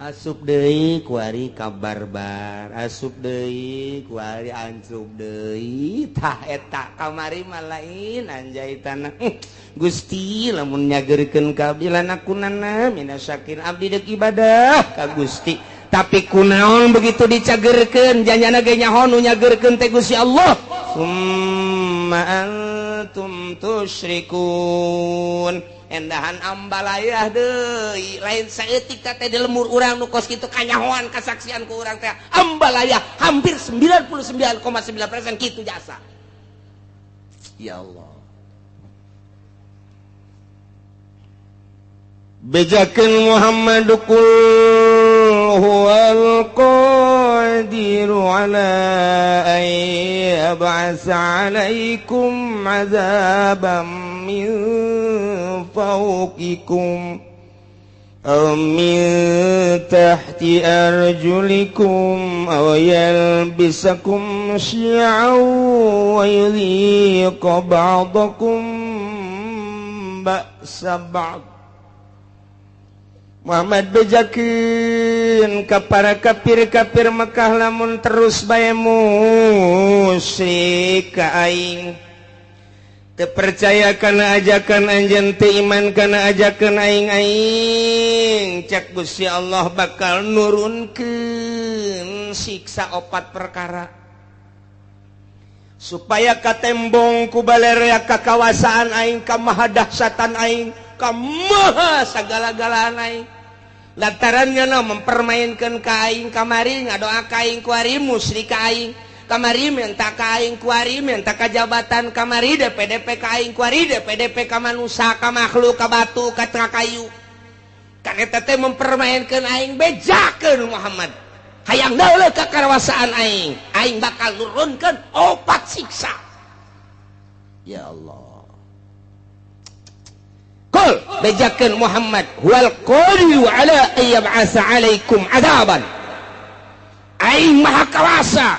asup deui kuari ka barbar asup deui kuari ancup deui tah eta kamari mah lain anjaitana Gusti lamun nyageurkeun ka abdi lanakunana minasyakir abdi deuk ibadah ka Gusti tapi kunaon begitu dicagerkeun janjana ge nyaho nu nyageurkeun teh Gusti Allah summa antum tusyrikun endahan ambalayah deui lain saeutik teh di lemur urang nu kos kitu kanyahoan kasaksian ku urang teh ambalayah hampir 99,9% kitu jasa ya Allah bejakeun Muhammad qul huwal qadiru ala an yab'atsa alaikum azaban min fawqikum aw min tahti arjulikum aw yalbisakum syi'an wa yudhiqa ba'dakum ba'sa ba'd. Muhammad bejakeun ka para kafir-kafir Mekah lamun terus bae musyrik ka aing teu percaya kana ajakan anjeun teu iman kana ajakan aing aing cek Gusti Allah bakal nurunkeun siksa opat perkara supaya katembong ku balerea kakawasaan aing ka mahadahsatan aing ka maha sagala-galaan aing lantarannya no mempermainkan ka aing kamari ngadoa ka aing kuari musyrik ka aing kamari minta ka aing kuari minta ka jabatan kamari DPDP ka aing kuari DPDP ka manusia ka makhluk ka batu ka kayu kan eta teh mempermainkan aing bejakeun Muhammad hayang dauleuh ka karawasaan aing aing bakal nurunkeun opat siksa ya Allah. Qul bejakeun Muhammad huwal qadiru ala an yab'atsa alaikum adaban aing maha kawasa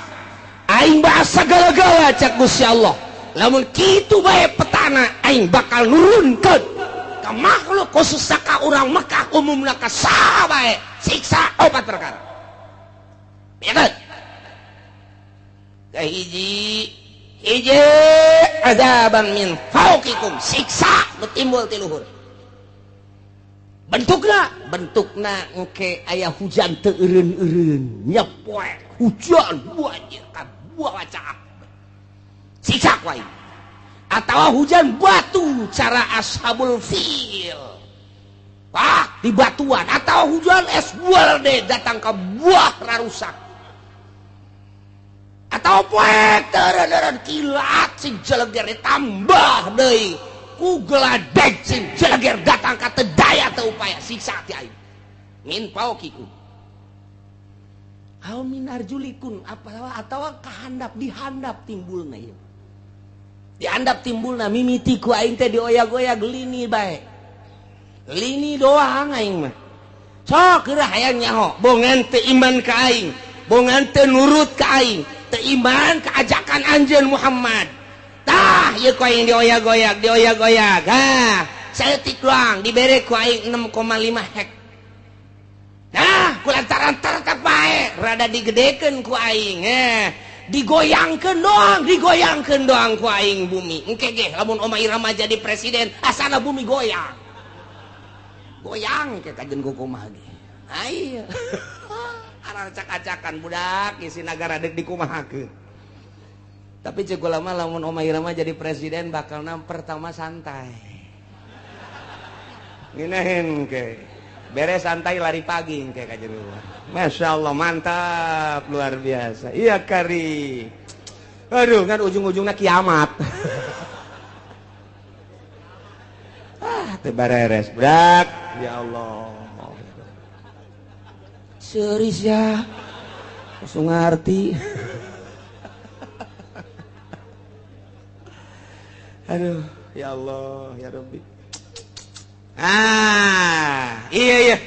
aing bahasa segala-gala cak Gusti Allah lamun kitu bae petana aing bakal nurunkeun ka makhluk khusus ka urang Mekah umumna ka saha bae siksa opat perkara ya kan kahiji hiji azaban min fauqikum siksa nu timbul ti luhur bentukna engke aya hujan teu eureun-eureun nyepoek hujan banjir ka buah caak siksa ku aing atawa hujan batu cara ashabul fil Ah, di batuan atau hujan es buah deh datang ke buah rarusak. Atau poek teureun kilat sing jeleger ditambah deui ku geladeg sing jeleger datang ka teu daya teu upaya siksa ti aing. Min paukikum. Aw min arjulikun apa atawa kahandap dihandap timbulna ieu. Dihandap timbulna mimiti ku aing teh dioyag-oyag lini bae. Lini doang aing mah. Sok geura hayang nyaho, bongan teu iman ka aing, bongan teu nurut ka aing, teu iman ka ajakan anjeun Muhammad. Tah ieu ku aing dioyag-oyag, dioyag-oyag. Ha, saeutik doang dibere ku aing 6,5 hek. Nah, ku lantaran tetep bae rada digedekeun ku aing. Digoyangkeun doang ku aing bumi. Engke ge lamun Oma Irama jadi presiden, asana bumi goyang. Goyang ke kajen kumaha ge. Ayo. Aracak-acakan budak isi nagara deuk dikumahakeun. Tapi ceuk ulama lamun Oma Irama jadi presiden bakalna pertama santai. Ngeunaheun ke. Beres santai lari pagi ke kajen kumaha. Masya Allah mantap luar biasa. Iya kari. Aduh kan ujung-ujungnya kiamat. Ah teu bareres budak. Ya Allah. Serius ya. Langsung ngerti. Aduh, ya Allah, ya Rabbi. Ah, iya iya.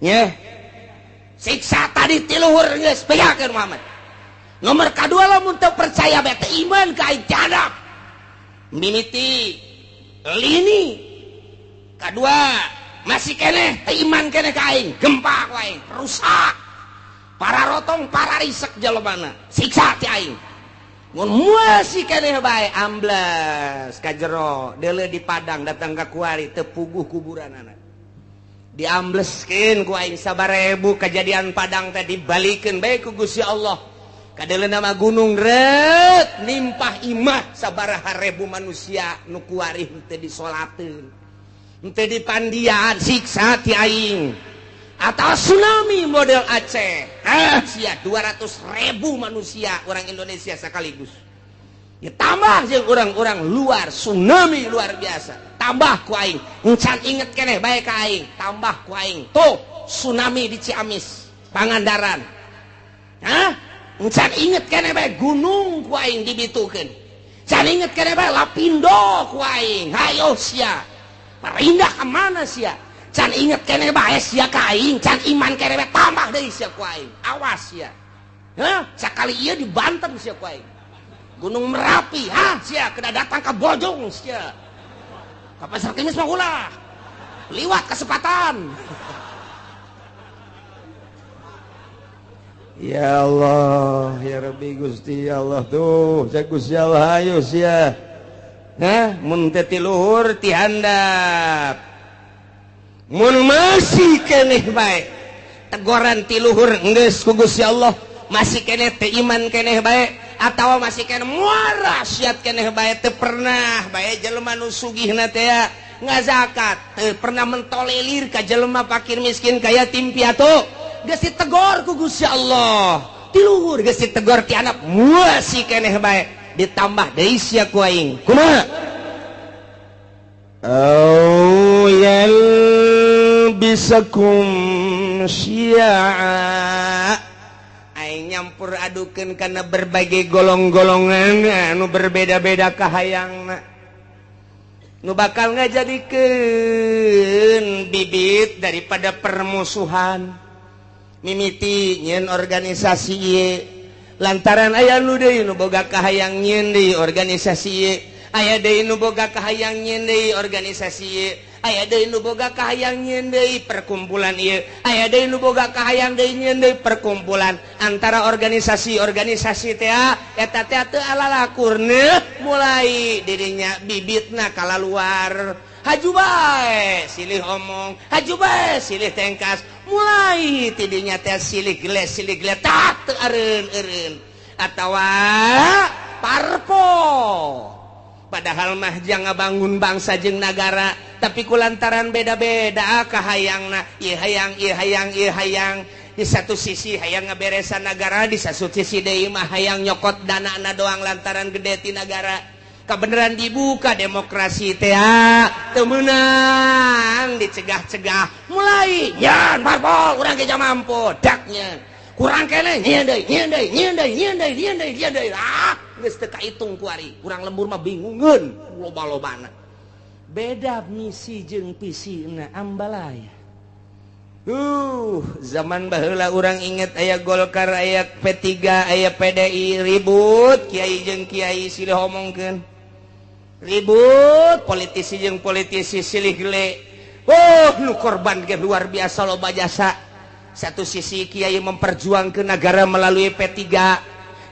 Nyeh. Siksa tadi ti luhur geus bejakeun Muhammad. Nomor kadua lamun teu percaya bae teu iman ka aing jadap. Mimiti lini. Kedua masih keneh teu iman keneh ka aing, gempa ku aing, rusak. Para rotong, para risek jelema siksa ti aing. Mun masih keneh bae ambles ka jero, deuleu di Padang datang ka kuari teu puguh kuburanana. Diambleskeun ku aing sabarebu kejadian Padang teh dibalikeun bae ku Gusti Allah. Kadeuleu nama gunung reut nimpah imah sabaraha rebu manusia nu kuari teu disolateun. Henteu dipandian siksa ti aing. Atau tsunami model Aceh. Ah sia 200.000 manusia orang Indonesia sekaligus. Ya tambah jeung orang-orang luar tsunami luar biasa. Tambah ku aing. Encan inget keneh bae ka aing, tambah ku aing. Tuh tsunami di Ciamis, Pangandaran. Hah? Encan inget keneh bae gunung ku aing dibitukeun. Can inget keneh bae Lapindo ku aing. Hayo sia. Pindah ke mana sia? Can inget keneh bae sia ka aing, can iman keneh bae tambah deui sia ku aing. Awas sia. Hah? Sakali ieu di Banten sia ku aing. Gunung Merapi, hah sia kena datang ke Bojong sia. Ka Pasar Kemis mah ulah. Liwat kesempatan. Ya Allah, ya Rabbi Gusti ya Allah tuh, saya Gusti Allah ayo sia. Nah, mun teu ti luhur ti handap. Mun masih keneh bae tegoran ti luhur geus ku Gusti Allah, masih keneh teu iman keneh bae atawa masih keneh muara siat keneh bae teu pernah bae jelema nu sugihna teh ngazakat, teu pernah mentolelir ka jelema fakir miskin ka yatim piatu, geus ditegor ku Gusti Allah. Ti luhur geus ditegor ti handap masih keneh bae ditambah deui sia ku aing. Kumaha? Au yalbisakum syi'a. Aing nyampur adukeun kana berbagai golong-golongan anu berbeda-beda kahayangna. Nu bakal ngajadikeun bibit daripada permusuhan. Mimiti nyeun organisasi ieu. Lantaran aya nu deui nu boga kahayang nyeun deui organisasi ieu, aya deui nu boga kahayang nyeun deui organisasi ieu, aya deui nu boga kahayang nyeun deui perkumpulan ieu, aya deui nu boga kahayang deui nyeun deui perkumpulan. Antara organisasi-organisasi teh eta teh teu alalakurna mulai dirinya bibitna kalaluar. Haju bae silih omong, haju bae silih tengkas, mulai tidinya teh silih geles silih geletak teu eureun-eureun atawa parpol. Padahal mah jang ngabangun bangsa jeung nagara, tapi kulantaran beda-beda kahayangna, ieu hayang, ieu hayang, ieu hayang. Di satu sisi hayang ngaberesan nagara, di satu sisi deui mah hayang nyokot danana doang lantaran gede ti nagara. Kabeneran dibuka demokrasi teh teu meunang, dicegah-cegah mulai nyan parpol urang ge mampu daknya. Kurang keneh nyieun deui, nyieun deui, nyieun deui, nyieun deui, nyieun deui, nyieun deui. Ah, geus teu kaitung ku ari. Urang lembur mah bingungeun loba-lobana. Beda misi jeung visina ambalaya. Zaman baheula urang inget aya Golkar, aya P3, aya PDI ribut, kiai jeung kiai silih omongkeun. Ribut, politisi jeung politisi silih gele. Oh, nu korban ge luar biasa loba jasa. Satu sisi kiai memperjuangkan negara melalui P3,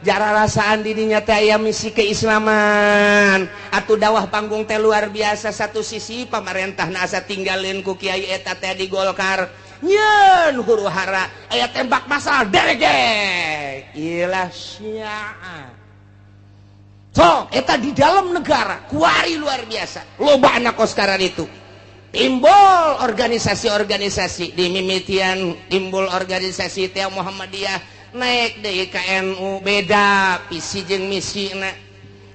jara rasaan dirinya teh aya misi keislaman atuh dawah panggung teh luar biasa. Satu sisi pamarentah asa tinggalin ku kiai eta teh di Golkar nyeun huru hara aya tembak masal deregek ilah syiah. So eta di dalam negara kuari luar biasa loba anak koskaran itu timbul organisasi-organisasi di mimitian, timbul organisasi teh Muhammadiyah naik deui ka NU, beda visi jeung misina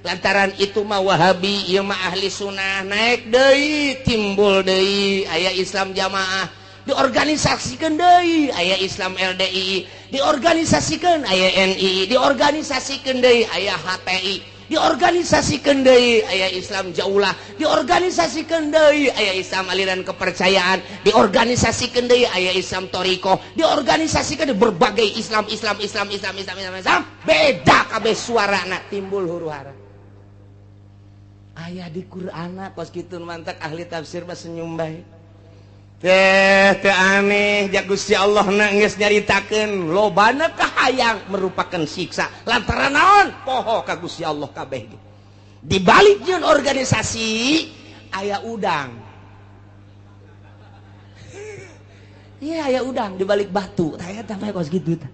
lantaran itu mah Wahabi ieu mah ahli sunnah naik deui timbul deui aya Islam jamaah diorganisasikeun deui aya Islam LDI diorganisasikeun aya NI diorganisasikeun deui aya HTI diorganisasikan deui aya Islam jaulah diorganisasikan deui aya Islam aliran kepercayaan diorganisasikan deui aya Islam toriko diorganisasikan berbagai Islam Islam Islam Islam Islam Islam Islam beda kabeh suarana timbul huru hara aya di Qur'ana kos kitu mantak ahli tafsir mah senyum bae teh teu aneh ja Gusti Allah na geus nyaritakeun lobana kahayang merupakan siksa lantaran naon poho ka Gusti Allah kabeh ge. Di balik jeung organisasi aya udang. Iya aya udang di balik batu tah eta mah kos kitu tah.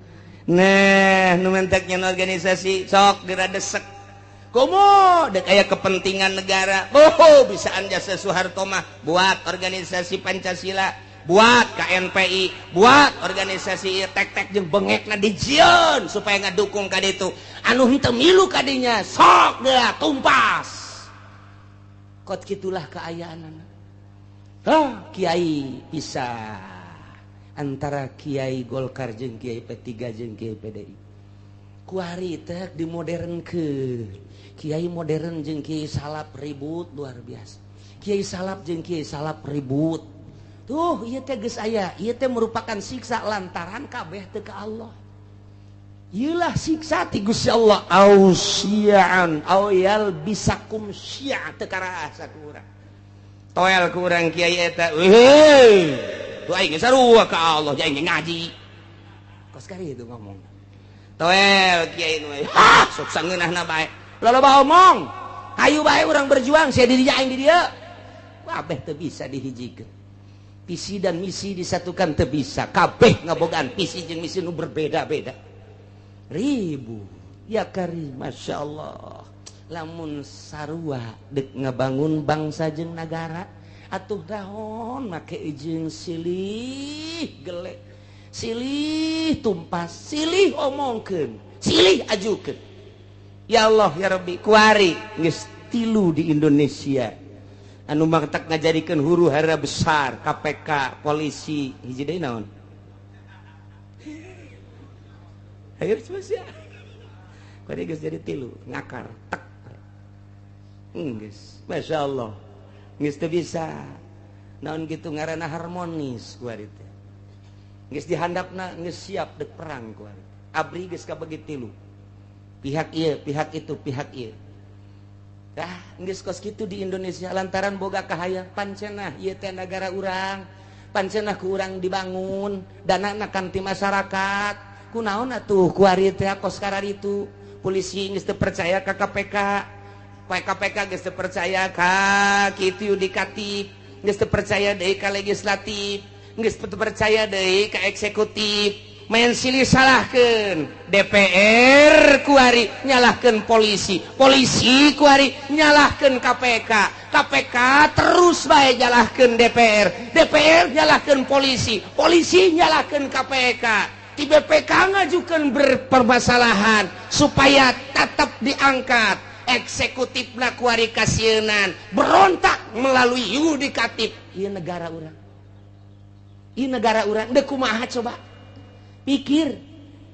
Nah nu mentek nyeun organisasi sok geura desek komo dek aya kepentingan negara. Oh bisaan jasa Soeharto mah buat organisasi Pancasila, buat KNPI, buat organisasi tek-tek jeung bengekna dijieun supaya ngadukung ka ditu. Anu henteu milu ka dinya sok geura tumpas. Kot kitulah kaayaanana. Hah, kiai bisa antara kiai Golkar jeung kiai P3 jeung kiai PDI. Kuari teh dimodernkeun. Kiai modern jeung kiai salap ribut luar biasa. Kiai salap jeung kiai salap ribut. Tuh ieu teh geus aya, ieu teh merupakan siksa lantaran kabeh teu ka Allah. Ieulah siksa ti Gusti Allah au syi'an au yalbisakum syi'a teu karasa ku urang. Toel ku urang kiai eta. Weuh. Tuh aing geus sarua ka Allah, aing ngaji. Kos kari itu ngomong. Toel kiai nu ha sok sangeunahna bae. Loba omong, hayu bae urang berjuang, sia di dieu aing di dieu. Kabeh teu bisa dihijikeun. Visi dan misi disatukan teu bisa. Kabeh ngabogaan visi jeung misi nu berbeda-beda. Ribu. Ya karim, Masya Allah. Lamun sarua deuk ngabangun bangsa jeung nagara, atuh dahon make jeung silih gelek, silih tumpas, silih omongkeun, silih ajukeun. Ya Allah ya Rabbi kuari geus tilu di Indonesia anu matak ngajadikeun huru hara besar KPK polisi hiji deui naon hayu sia kuari geus jadi tilu ngakar tek geus Masya Allah geus teu bisa naon kitu ngaranna harmonis kuari teh geus dihandapna geus siap dek perang kuari abri geus kabagi tilu pihak ieu, pihak itu, pihak ieu. Dah, geus kos kitu di Indonesia lantaran boga kahayang pancenah ieu teh nagara urang, pancenah ku urang dibangun, danana kan ti masyarakat. Kunaon atuh kuari teh kos kararitu? Polisi geus teu percaya ka KPK, KPK geus teu percaya ka kitu yudikatif, geus teu percaya deui ka legislatif, geus teu percaya deui ka eksekutif. Main silih salahkeun DPR kuari nyalahkeun polisi, polisi kuari nyalahkeun KPK, KPK terus bae nyalahkeun DPR, DPR nyalahkeun polisi, polisi nyalahkeun KPK. Di BPK ngajukeun berpermasalahan supaya tetap diangkat. Eksekutifna kuari kasieunan berontak melalui yudikatif. Ieu negara urang. Ieu negara urang deuk kumaha coba? Pikir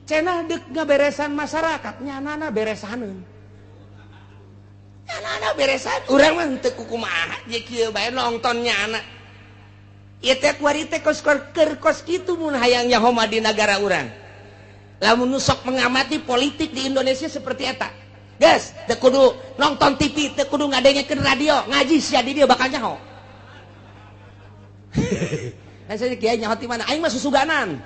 cenah deuk ngaberesan masyarakat nyanana beresaneun. Nyanana beresan urang mah henteu kumaha je kieu bae nonton nyana. Ieu teh kuari teh kos keur kos kitu mun hayang nyaho mah di nagara urang. Lamun nu sok mengamati politik di Indonesia seperti eta. Geus, teu kudu nonton TV, teu kudu ngadengekeun radio, ngaji sia di dieu bakal nyaho. Nah, saya kiai nyaho ti mana? Aing mah susuganan.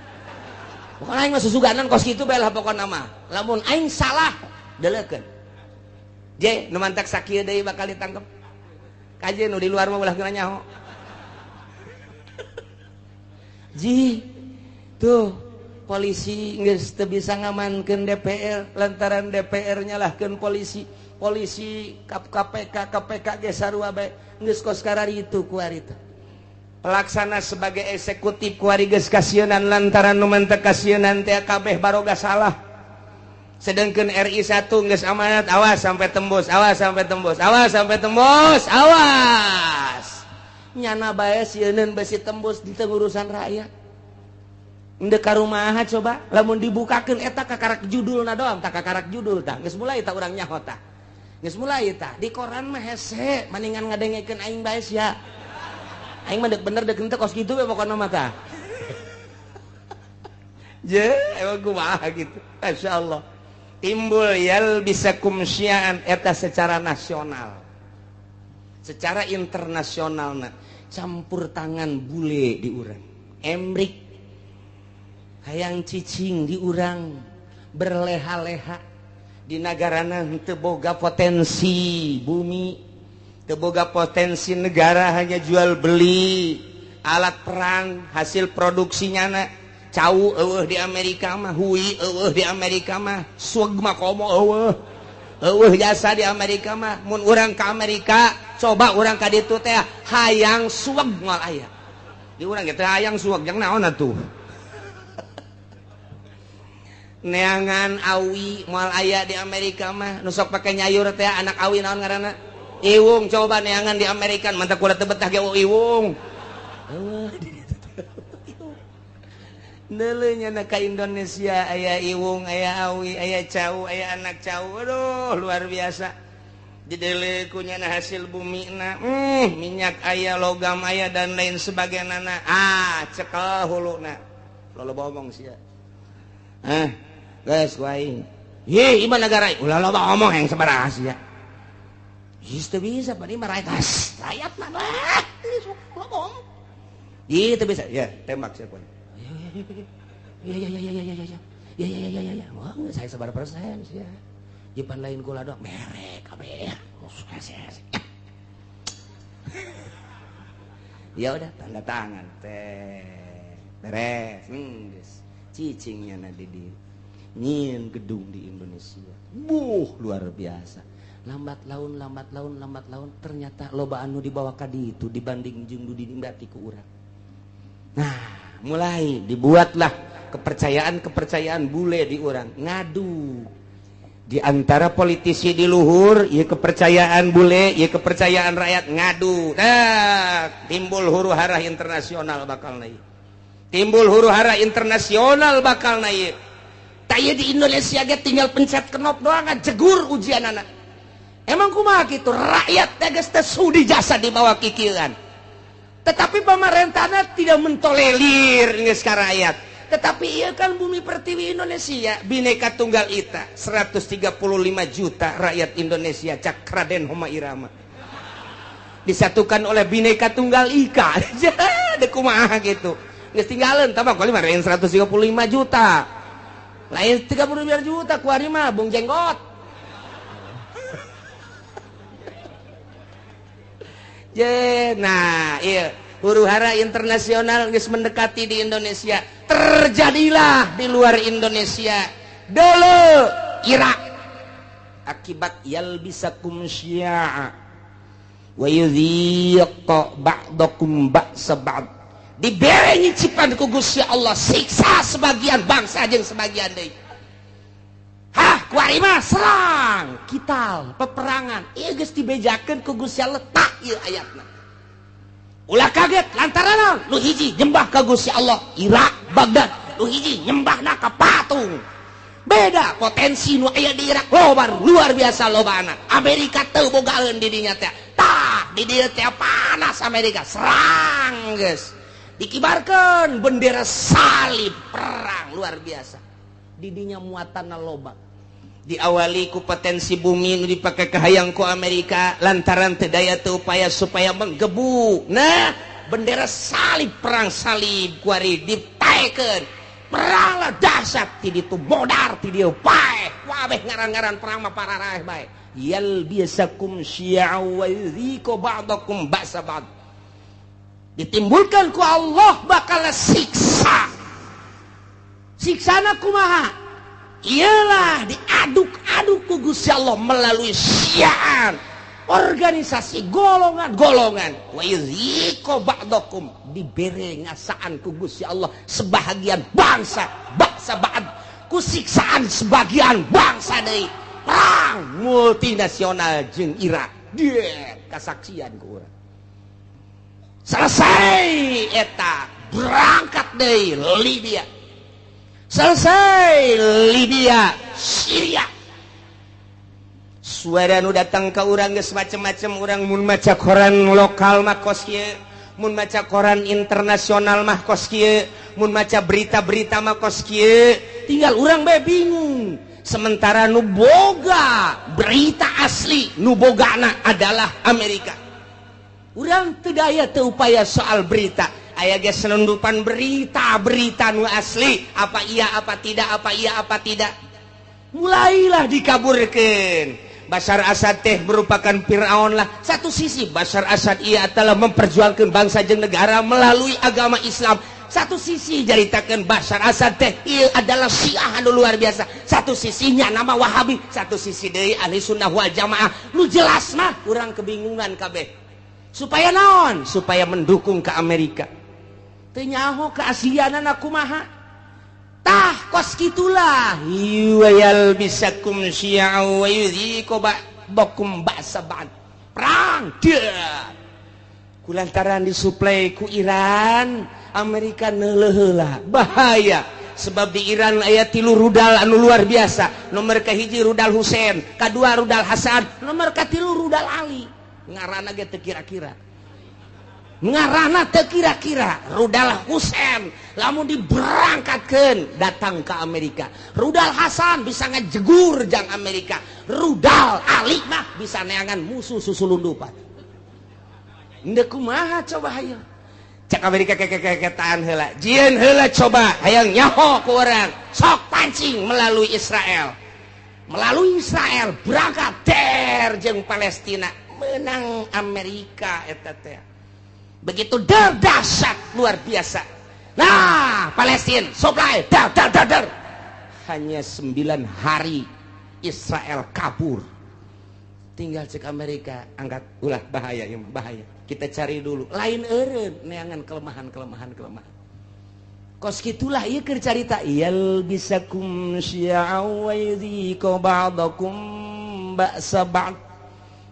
Pokokna aing mah susuganan kos kitu bae lah pokona mah. Lamun aing salah, deleukeun. Je, nu mantak sakieu deui bakal ditangkep. Kaje nu di luar mah ulah geuna nyaho. Ji, tuh polisi geus teu bisa ngamankeun DPR lantaran DPR nyalahkeun polisi, polisi KPK, KPK ge sarua bae geus kos kararitu kuari teh. Pelaksana sebagai eksekutif kuari geus kasieunan lantaran nu mantek kasieunan teh kabeh baroga salah. Sedangkan RI 1 geus amanat, awas sampai tembus, awas sampai tembus, awas sampai tembus, awas. Nyana bae sieuneun besi tembus di urusan rakyat. Ndek ka rumaha coba lamun dibukakeun eta kakarak judulna doang, tak kakarak judul tah geus mulai tah urang nyaho tah. Geus mulai tah di koran mah hese maningan ngadengekeun aing bae sia. Aing mah deuk bener deuk henteu kos kitu we pokona mah tah. Je, emang kumaha gitu. Masyaallah. Timbul yal bisa kumsiaan eta secara nasional. Secara internasionalna campur tangan bule di urang. Emrik hayang cicing di urang berleha-leha di nagarana teu boga potensi bumi, teu boga potensi negara, hanya jual beli alat perang hasil produksinya na cau eueuh di Amerika mah, hui eueuh di Amerika mah, sueg mah komo eueuh eueuh jasa di Amerika mah. Mun urang ka Amerika coba urang ka ditu teh hayang sueg moal aya di urang ge teh hayang sueg jang naon atuh. Neangan awi moal aya di Amerika mah, nu sok pake nyayur teh anak awi naon ngaranna? Iwung. Coba neangan di Amerika mantak kula teu betah ge iwung. Eueuh di ditu teh. Neuleuh nya ka Indonesia aya iwung, aya awi, aya cau, aya anak cau. Aduh, luar biasa. Dideuleu ku nyana hasil bumina, minyak aya, logam aya dan lain sebagainya. Ah, cekel huluna. Loba omong sia. Ah, geus wae. Ye, ieu negara ulah loba omong yang sabaraha sia. Geus teu bisa bari mah rakyat. Rakyat mah lah, loba omong. Ieu teu bisa. Ya, tembak sia pun. Ya ya ya ya ya ya ya. Ya ya ya ya ya. Wah, saya sabaraha persen sia. Jepan lain kula doang merek kabeh. Ya udah tanda tangan teh. Beres. Geus. Cicingnya na di nyin gedung di Indonesia. Buh, luar biasa. Lambat laun, lambat laun, lambat laun ternyata loba anu dibawa ka ditu dibanding jeung nu dinikmati ku urang. Nah, mulai dibuatlah kepercayaan-kepercayaan bule di urang. Ngadu di antara politisi di luhur, ieu kepercayaan bule, ieu kepercayaan rakyat ngadu. Nah, timbul huru hara internasional bakal naik. Timbul huru hara internasional bakal naik. Taya di Indonesia ge tinggal pencet knop doang jegur ujian anak. Emang kumaha kitu rakyat teh geus teu sudi jasa dibawa kikieuan. Tetapi pemerintahna tidak mentolerir geus ka rakyat. Tetapi ieu kan bumi pertiwi Indonesia, Bhinneka Tunggal Ika, 135 juta rakyat Indonesia cak Raden Homa Irama. Disatukan oleh Bhinneka Tunggal Ika. Deuk kumaha kitu. Geus tinggalin tambah kali mah 135 juta. Lain 32 juta kuari mah Bung Jenggot. Je, nah iya huru hara internasional geus mendekati di Indonesia. Terjadilah di luar Indonesia. Dulu Irak akibat yalbisakum syi'a wa yudhiqa ba'dakum ba'sa ba'd. Dibere nyicipan ku Gusti Allah siksa sebagian bangsa jeung sebagian deui. Hah, kuari mah serang, kital, peperangan. Ieu geus dibejakeun ku Gusti Allah tah ieu ayatna. Ulah kaget lantaran naon? Nu hiji nyembah ka Gusti Allah Irak, Baghdad. Nu hiji nyembahna ka patung. Beda potensi nu aya di Irak loba luar biasa lobana. Amerika teu bogaeun di dinya teh. Tah, di dieu teh panas Amerika, serang geus. Dikibarkeun bendera salib perang luar biasa. Di dinya muatanna loba. Diawali ku potensi bumi nu dipake kahayang ku Amerika lantaran teu daya teu upaya supaya menggebu. Nah, bendera salib perang salib kuari dipaekeun. Peranglah dahsyat ti ditu modar ti dieu paeh kabeh ngaran-ngaran perang mah pararaeh bae. Yalbisakum syi'a wa yudhiqu ba'dakum ba'sa ba'd. Ditimbulkan ku Allah bakal siksa. Siksana kumaha? Ialah diaduk-aduk ku Gusti Allah melalui syi'an, organisasi golongan-golongan. Wa yudhiqu ba'dakum, dibere ngasaan ku Gusti Allah sebahagian bangsa, bangsa ba'd, ku siksaan sebagian bangsa deui. Perang multinasional jeung Irak. Dia kasaksian ku urang. Selesai eta berangkat deui Libya. Selesai Libya, Syria. Suara nu datang ke urang geus macem-macem. Urang mun maca koran lokal mah kos kieu, mun maca koran internasional mah kos kieu, mun maca berita-berita mah kos kieu, tinggal urang bae bingung. Sementara nu boga berita asli, nu bogana adalah Amerika. Urang teu daya teu upaya soal berita. Aya ge selundupan berita-berita nu asli, apa iya apa tidak, apa iya apa tidak. Mulailah dikaburkeun. Bashar Assad teh merupakan Fir'aun lah. Satu sisi Bashar Assad ia telah memperjuangkan bangsa jeung negara melalui agama Islam. Satu sisi jaritakeun Bashar Assad teh ieu adalah Syiah anu luar biasa. Satu sisinya nama Wahabi, satu sisi deui Ahli Sunnah wal Jamaah. Nu jelas mah urang kebingungan kabeh. Supaya naon? Supaya mendukung ke Amerika. Teu nyaho keaslianana kumaha. Tah kos kitulah yalbisakum syi'a wa yudhiqu ba'dakum ba'sa ba'd. Perang dia kulantaran disuplai ku Iran, Amerika neuleuh heula. Bahaya sebab di Iran aya 3 rudal anu luar biasa. Nomor kahiji rudal Husein, kadua rudal Hasan, nomor katilu rudal Ali. Ngaranna ge teu kira-kira. Ngarana teu kira-kira. Rudal Husein lamun diberangkatkeun datang ke Amerika. Rudal Hasan bisa ngajegur jang Amerika. Rudal Ali mah bisa neangan musuh susulundupan. Ndek kumaha coba hayo. Cak Amerika kekekeketaan heula. Jieun heula coba hayang nyaho ku urang. Sok pancing melalui Israel. Melalui Israel berangkat der jeung Palestina, menang Amerika eta teh. Begitu dahsyat luar biasa. Nah, Palestina supply dar dar dar dar. Hanya 9 hari Israel kabur. Tinggal cek Amerika angkat ulah bahaya ya bahaya. Kita cari dulu. Lain eureun neangan kelemahan-kelemahan kelemahan. Kos kitulah ieu keur carita yalbisakum syi'a wa yudhiqu ba'dakum ba'sa ba'd.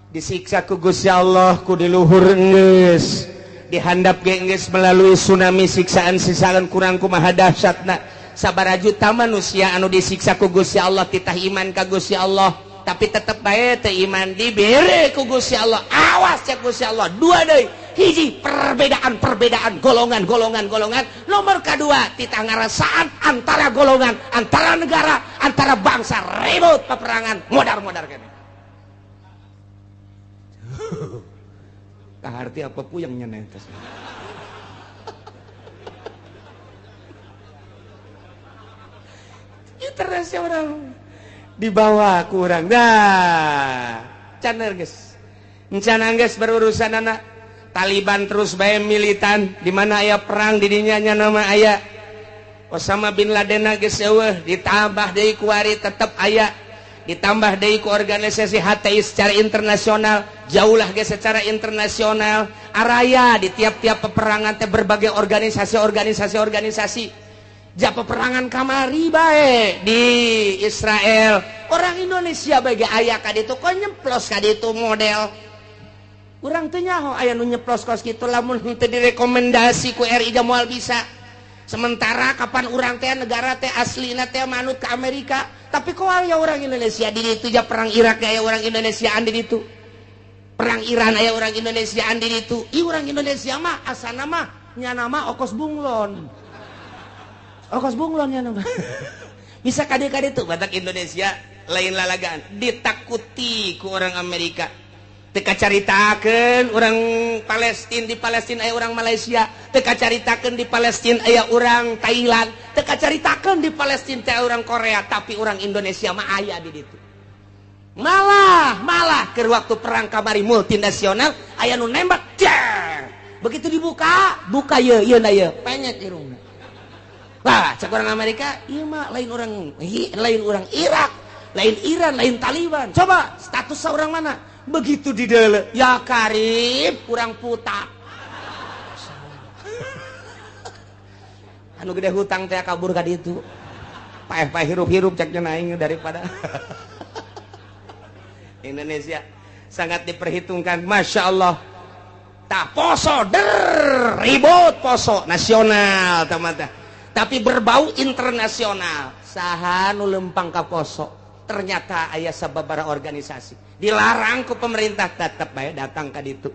Disiksa ku Gusti Allah ku di luhur geus. Dihandap ge geus melalui tsunami siksaan-siksaan kurang kumaha dahsyatna. Sabaraha juta manusia anu disiksa ku Gusti Allah titah iman ka Gusti Allah, tapi tetep bae teu iman dibere ku Gusti Allah. Awas cek Gusti Allah, dua deui. Hiji perbedaan-perbedaan golongan-golongan golongan, nomor kedua titah ngarasaan antara golongan, antara negara, antara bangsa, ribut peperangan, modar-modar kene. Kaharti apa puyeng nyeneh teh. Terus orang dibawa kurang dah caner geus encan geus berurusan anak Taliban terus bae militan di mana aya perang di dinya nya nama aya Osama bin Laden geus eueuh, ditambah deui kuari tetep aya, ditambah deui ku organisasi HTI secara internasional, jaulah ge secara internasional, araya di tiap-tiap peperangan teh berbagai organisasi. Ja peperangan kamari bae di Israel, orang Indonesia bae ge aya ka ditu, kok nyemplos ka ditu model. Urang teu nyaho aya nu nyeplos kos kitu lamun henteu direkomendasi ku RI ja moal bisa. Sementara kapan urang teh negara teh aslina teh manut ke Amerika, tapi kok aya orang Indonesia di ditu, ja perang Irak aya orang Indonesiaan di ditu. Perang Iran aya orang Indonesiaan di ditu. Ih orang Indonesia mah asana mah nyana mah okos bunglon. Okos bunglon nyana mah. Bisa kade-kade tuh batak Indonesia lain lalagaan ditakuti ku orang Amerika. Teu kacaritakeun orang Palestina di Palestina aya orang Malaysia, teu kacaritakeun di Palestina aya orang Thailand, teu kacaritakeun di Palestina teh orang Korea, tapi orang Indonesia mah aya di ditu. Malah keur waktu perang kamari multinasional aya nu nembak, jeng. Begitu dibuka, buka ye ieu na ye, penyet irungna. Lah, cek orang Amerika, ieu mah lain orang Irak, lain Iran, lain Taliban. Coba status orang mana? Begitu di dele, ya karib kurang puta. Anu gede hutang teh kabur ka ditu. Paeh-paeh hirup-hirup ceknya naing daripada Indonesia sangat diperhitungkan, masya Allah. Tak poso der ribut poso nasional teman-teman, tapi berbau internasional. Saha nu lempang ka poso, ternyata aya sababaraha organisasi dilarang ku pemerintah tetep bae datang ka ditu.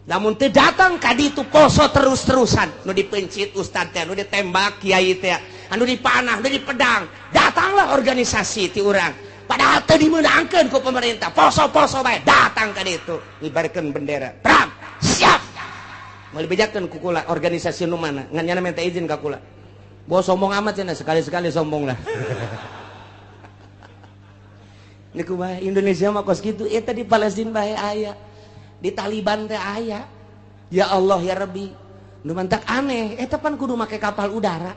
Lamun teu datang ka ditu poso terus-terusan, nu dipencit ustad teh, nu ditembak kiai teh, anu dipanah, nu dipedang, datanglah organisasi ti urang. Padahal teu dimeunangkeun ku pemerintah, poso-poso bae datang ka ditu, ngibarkeun bendera. Perang, siap. Moal dibejakeun ku kula organisasi nu mana, ngan nyana minta izin ka kula. Bos sombong amat cenah, sekali-sekali sombong lah. Niku bae Indonesia mah kos kitu, eta di Palestina bae aya, di Taliban teh aya. Ya Allah ya Rabbi, nu mantak aneh, eta pan kudu make kapal udara,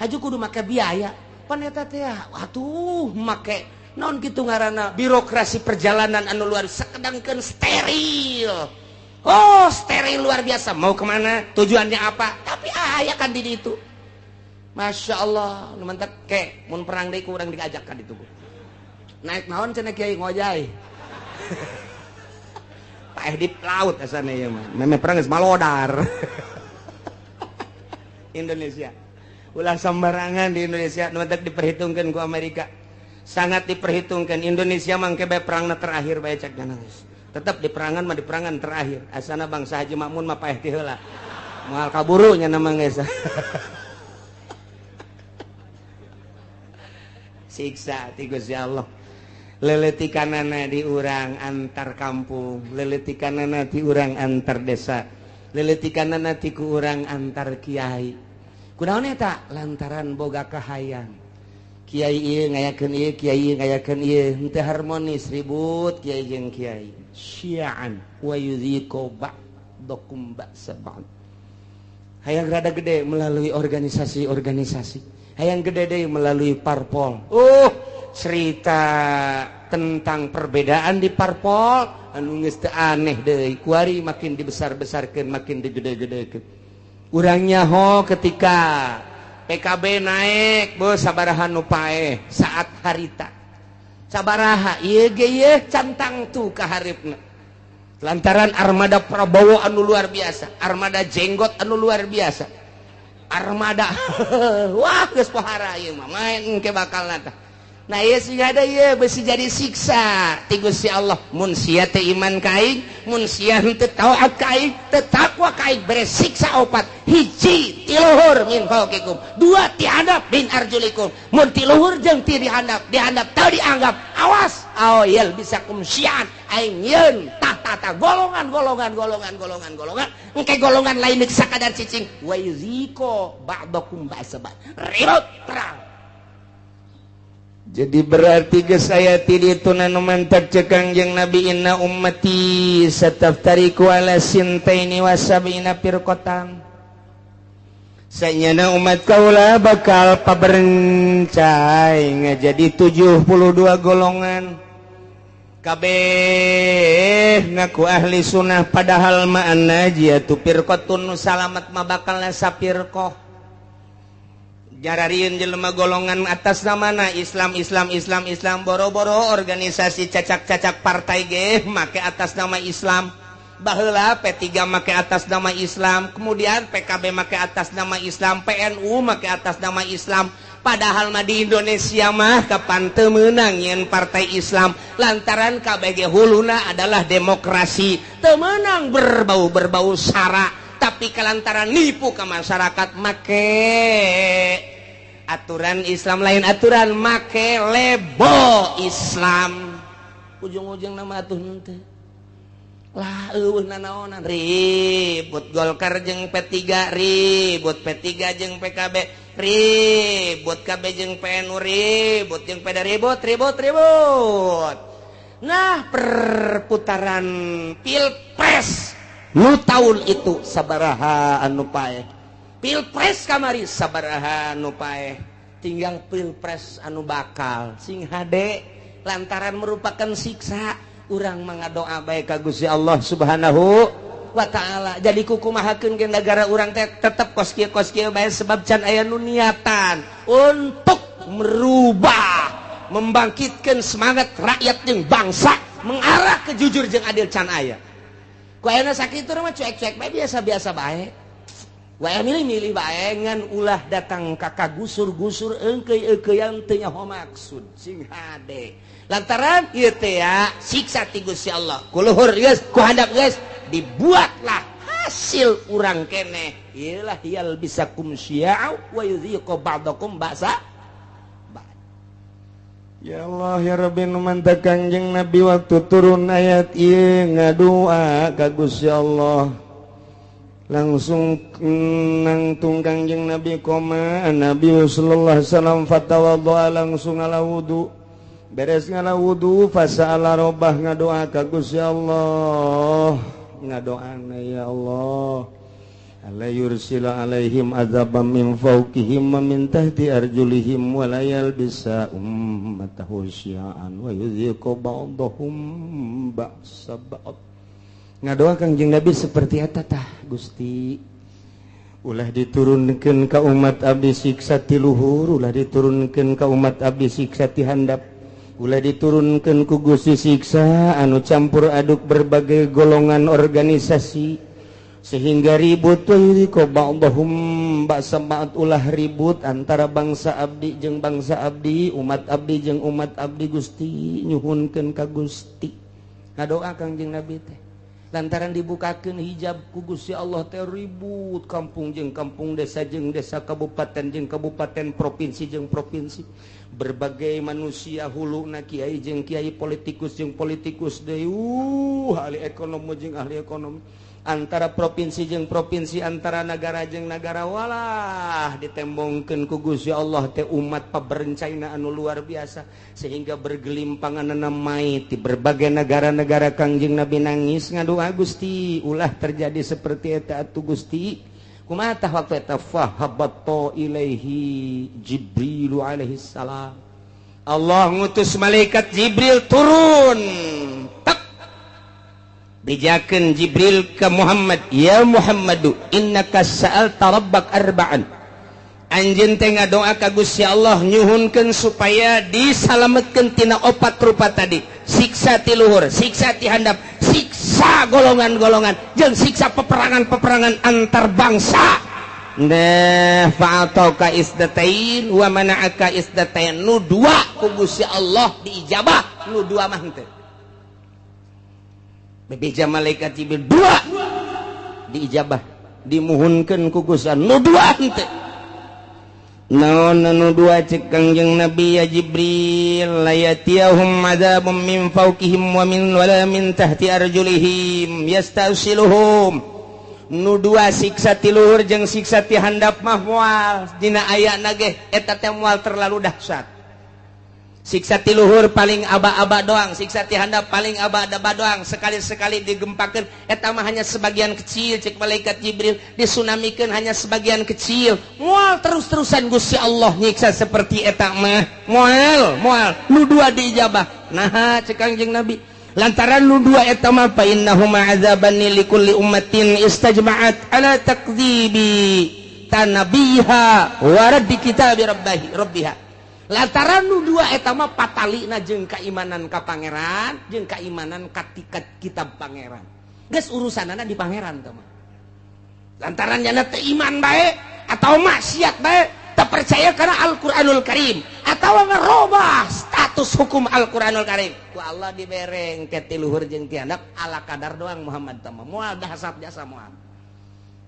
haju kudu make biaya, pan eta teh atuh make naon kitu ngaranna birokrasi perjalanan anu luar sakedangkeun steril. Oh, steril luar biasa, mau kemana, tujuannya apa, tapi aya kan di ditu. Masya Allah, nu mantak ke mun perang deui ku urang diajak ka ditu. Naik naon cenah kiai ngojay. Paeh di laut asana ieu mah. Meme perang geus malodar. Indonesia. Ulah sembarangan di Indonesia nu mantak diperhitungkeun ku Amerika. Sangat diperhitungkan. Indonesia mangke bae perangna terakhir bae cek geus. Tetep di perangan mah di perangan terakhir. Asana bangsa Haji Makmun mah paeh ti heula. Moal kaburu nya mah geus. Siksa ti Gusti Allah. Leletikanana di urang antar kampung, leletikanana di urang antar desa, leletikanana ti ku urang antar kiai. Kunaon eta? Lantaran boga kahayang. Kiai ieu ngayakeun ieu, kiai ieu ngayakeun ieu, henteu harmonis ribut kiai jeung kiai. Syi'an wa yuziqu ba'dakum ba'sa ba'd. Hayang rada gede melalui organisasi-organisasi. Hayang gede deui melalui parpol. Cerita tentang perbedaan di parpol anu geus teu aneh deui, kuari makin dibesar-besarkeun, makin digede-gedekeun. Urang nyaho ketika PKB naik, beuh sabaraha nu paeh saat harita. Sabaraha ieu ge ieu cantang tu ka haripna. Lantaran armada Prabowo anu luar biasa, armada jenggot anu luar biasa. Armada wah geus pohara ieu mah main engke bakalna tah. Nah ieu sih ada ieu besi jadi siksa ti Gusti Allah. Mun sia teu iman ka aing, mun sia henteu taat ka aing, teu takwa ka aing, bere siksa opat. Hiji ti luhur min fauqikum, dua ti handap min arjulikum. Mun ti luhur jeung ti dihandap, dihandap teu dianggap, awas aoyel bisa kum syian aing yeun tah golongan golongan golongan golongan golongan engke golongan lain sakadar cicing wa yuziko ba'dakum ba'sa ba'd. Ribut perang. Jadi berarti geus aya ti ditu nu mantak ceuk Kangjeng Nabi inna ummati sataftariku ala sintaini wa sab'ina firqatan. Sanyana umat kaula bakal paberencai ngajadi 72 golongan. Kabeh ngaku ahli sunnah padahal ma'an najiyatu firqatun, nu salamet mah bakal sapirqah. Jararieun jelema golongan atas namana Islam Islam Islam Islam, boro-boro organisasi cacak-cacak partai ge make atas nama Islam. Baheula P3 make atas nama Islam, kemudian PKB make atas nama Islam, PNU make atas nama Islam. Padahal mah di Indonesia mah kapan teu meunang yen partai Islam, lantaran KBG huluna adalah demokrasi, teu meunang berbau-berbau sara, tapi kalantaran nipu ke masyarakat make aturan Islam, lain aturan make label Islam. Ujung-ujung nama atuh henteu lah eueuh nanaonan, ribut Golkar jeung P3, ribut P3 jeung PKB, ribut KB jeung PNU, ribut jeung PD, ribut ribut ribut. Nah, perputaran pilpres nu tahun itu sabaraha anu paeh, pilpres kamari sabaraha anu paeh, tinggal pilpres anu bakal sing hade lantaran merupakan siksa. Urang mangadoa bae ka Gusti Allah Subhanahu wa taala. Jadi kukumahakeun ge negara urang teh tetep kos kieu kos kieu bae, sebab can aya nu niatan untuk merubah, membangkitkan semangat rakyat jeung bangsa mengarah ke jujur jeung adil can aya. Ku ayeuna sakitu mah cuek-cuek bae, biasa-biasa bae. Wae milih-milih bae, ngan ulah datang ka kagusur-gusur eungkeuy-eungkeuyan teu nyaho maksud, sing hade. Lantaran ieu teh ya siksa ti Gusti Allah. Ku luhur geus, ku handap geus, dibuatlah hasil urang keneh. Ieu lah yal bisakum syi'a wa yudhiqu ba'dakum ba'sa. Ya Allah ya Rabbi, nu mantap Kangjeng Nabi waktu turun ayat ieu ngadua ka Gusti Allah. Langsung nangtung Kangjeng Nabi koma Nabi sallallahu alaihi wasallam fatawaddoa, langsung ngala wudu. Beres ngala wudu fasala robah, ngadoa ka Gusti Allah. Ngadoana ya Allah, alla yursila alaihim adzaban min fawqihim wa min tahti arjulihim wa la yalbisa ummatahu syi'an wa yudhiqu ba'dahum ba'sa ba'd. Ngadoa Kangjeng Nabi seperti eta tah, Gusti ulah diturunkeun ka umat abdi siksa ti luhur, ulah diturunkeun ka umat abdi siksa ti handap, ulah diturunkeun ku Gusti siksa anu campur aduk berbagai golongan organisasi sehingga ribut ko ba'dahum ba'sa ba'd, ulah ribut antara bangsa abdi jeung bangsa abdi, umat abdi jeung umat abdi. Gusti nyuhunkeun ka Gusti. Ngadoa Kangjeng Nabi teh lantaran dibukakeun hijab ku Gusti Allah teh ribut kampung jeung kampung, desa jeung desa, kabupaten jeung kabupaten, provinsi jeung provinsi, berbagai manusia huluna kiai jeung kiai, politikus jeung politikus deui, ahli ekonomi jeung ahli ekonomi, antara provinsi jeung provinsi, antara negara jeung negara, walah ditembongkeun ku Gusti Allah teh umat paberencaina anu luar biasa sehingga bergelimpanganna mait di berbagai negara-negara. Kangjeng Nabi nangis ngadoa, Gusti ulah terjadi seperti eta atuh Gusti. Kumaha tah waktu eta fahabatta ilaihi Jibril alaihi salam, Allah ngutus malaikat Jibril turun, tak bejakeun Jibril ke Muhammad, ya Muhammadu innaka sa'alta rabbak arba'an, anjeun teh ngadoa ka Gusti Allah nyuhunkeun supaya disalametkeun tina opat rupa tadi, siksa ti luhur, siksa ti handap, siksa golongan-golongan jeung siksa peperangan-peperangan antar bangsa. Nah, fa'atauka isdatain wa mana'aka isdatain, nu dua ku Gusti Allah diijabah, nu dua mah henteu. Bebeja malaikat Jibril dua diijabah, dimuhunkeun ku Gusti Allah, nu dua henteu. Naon anu dua cek Kangjeng Nabi, ya Jibril la yatiyahum adzabun min fawqihim wa min wala min tahti arjulihim yastasiluhum. Nu dua siksa ti luhur jeung siksa ti handap mah moal dina ayana ge eta teh moal terlalu dahsyat. Siksa ti luhur paling aba-aba doang, siksa ti handap paling aba-aba doang, sekali-sekali digempakeun eta mah hanya sebagian kecil cek malaikat Jibril, disunamikeun hanya sebagian kecil. Moal terus-terusan Gusti Allah nyiksa seperti eta mah. Moal, moal nu dua diijabah. Naha cek Kangjeng Nabi, lantaran nu dua eta mah fa innahuma azabani likulli ummatin istajma'at ala takdzibi tanabiha wa raddi kitabi rabbiha. Lantaran nu dua eta mah patalina jeung keimanan ka pangeran jeung keimanan ka kitab pangeran. Geus urusanana di pangeran teh mah. Lantaran nyana teu iman bae atau maksiat bae, teu percaya kana Al-Qur'anul Karim atau ngerobah status hukum Al-Qur'anul Karim. Ku Allah dibereng ke ti luhur jeung ti handap ala kadar doang Muhammad teh mah. Moal dahasat jasa moal.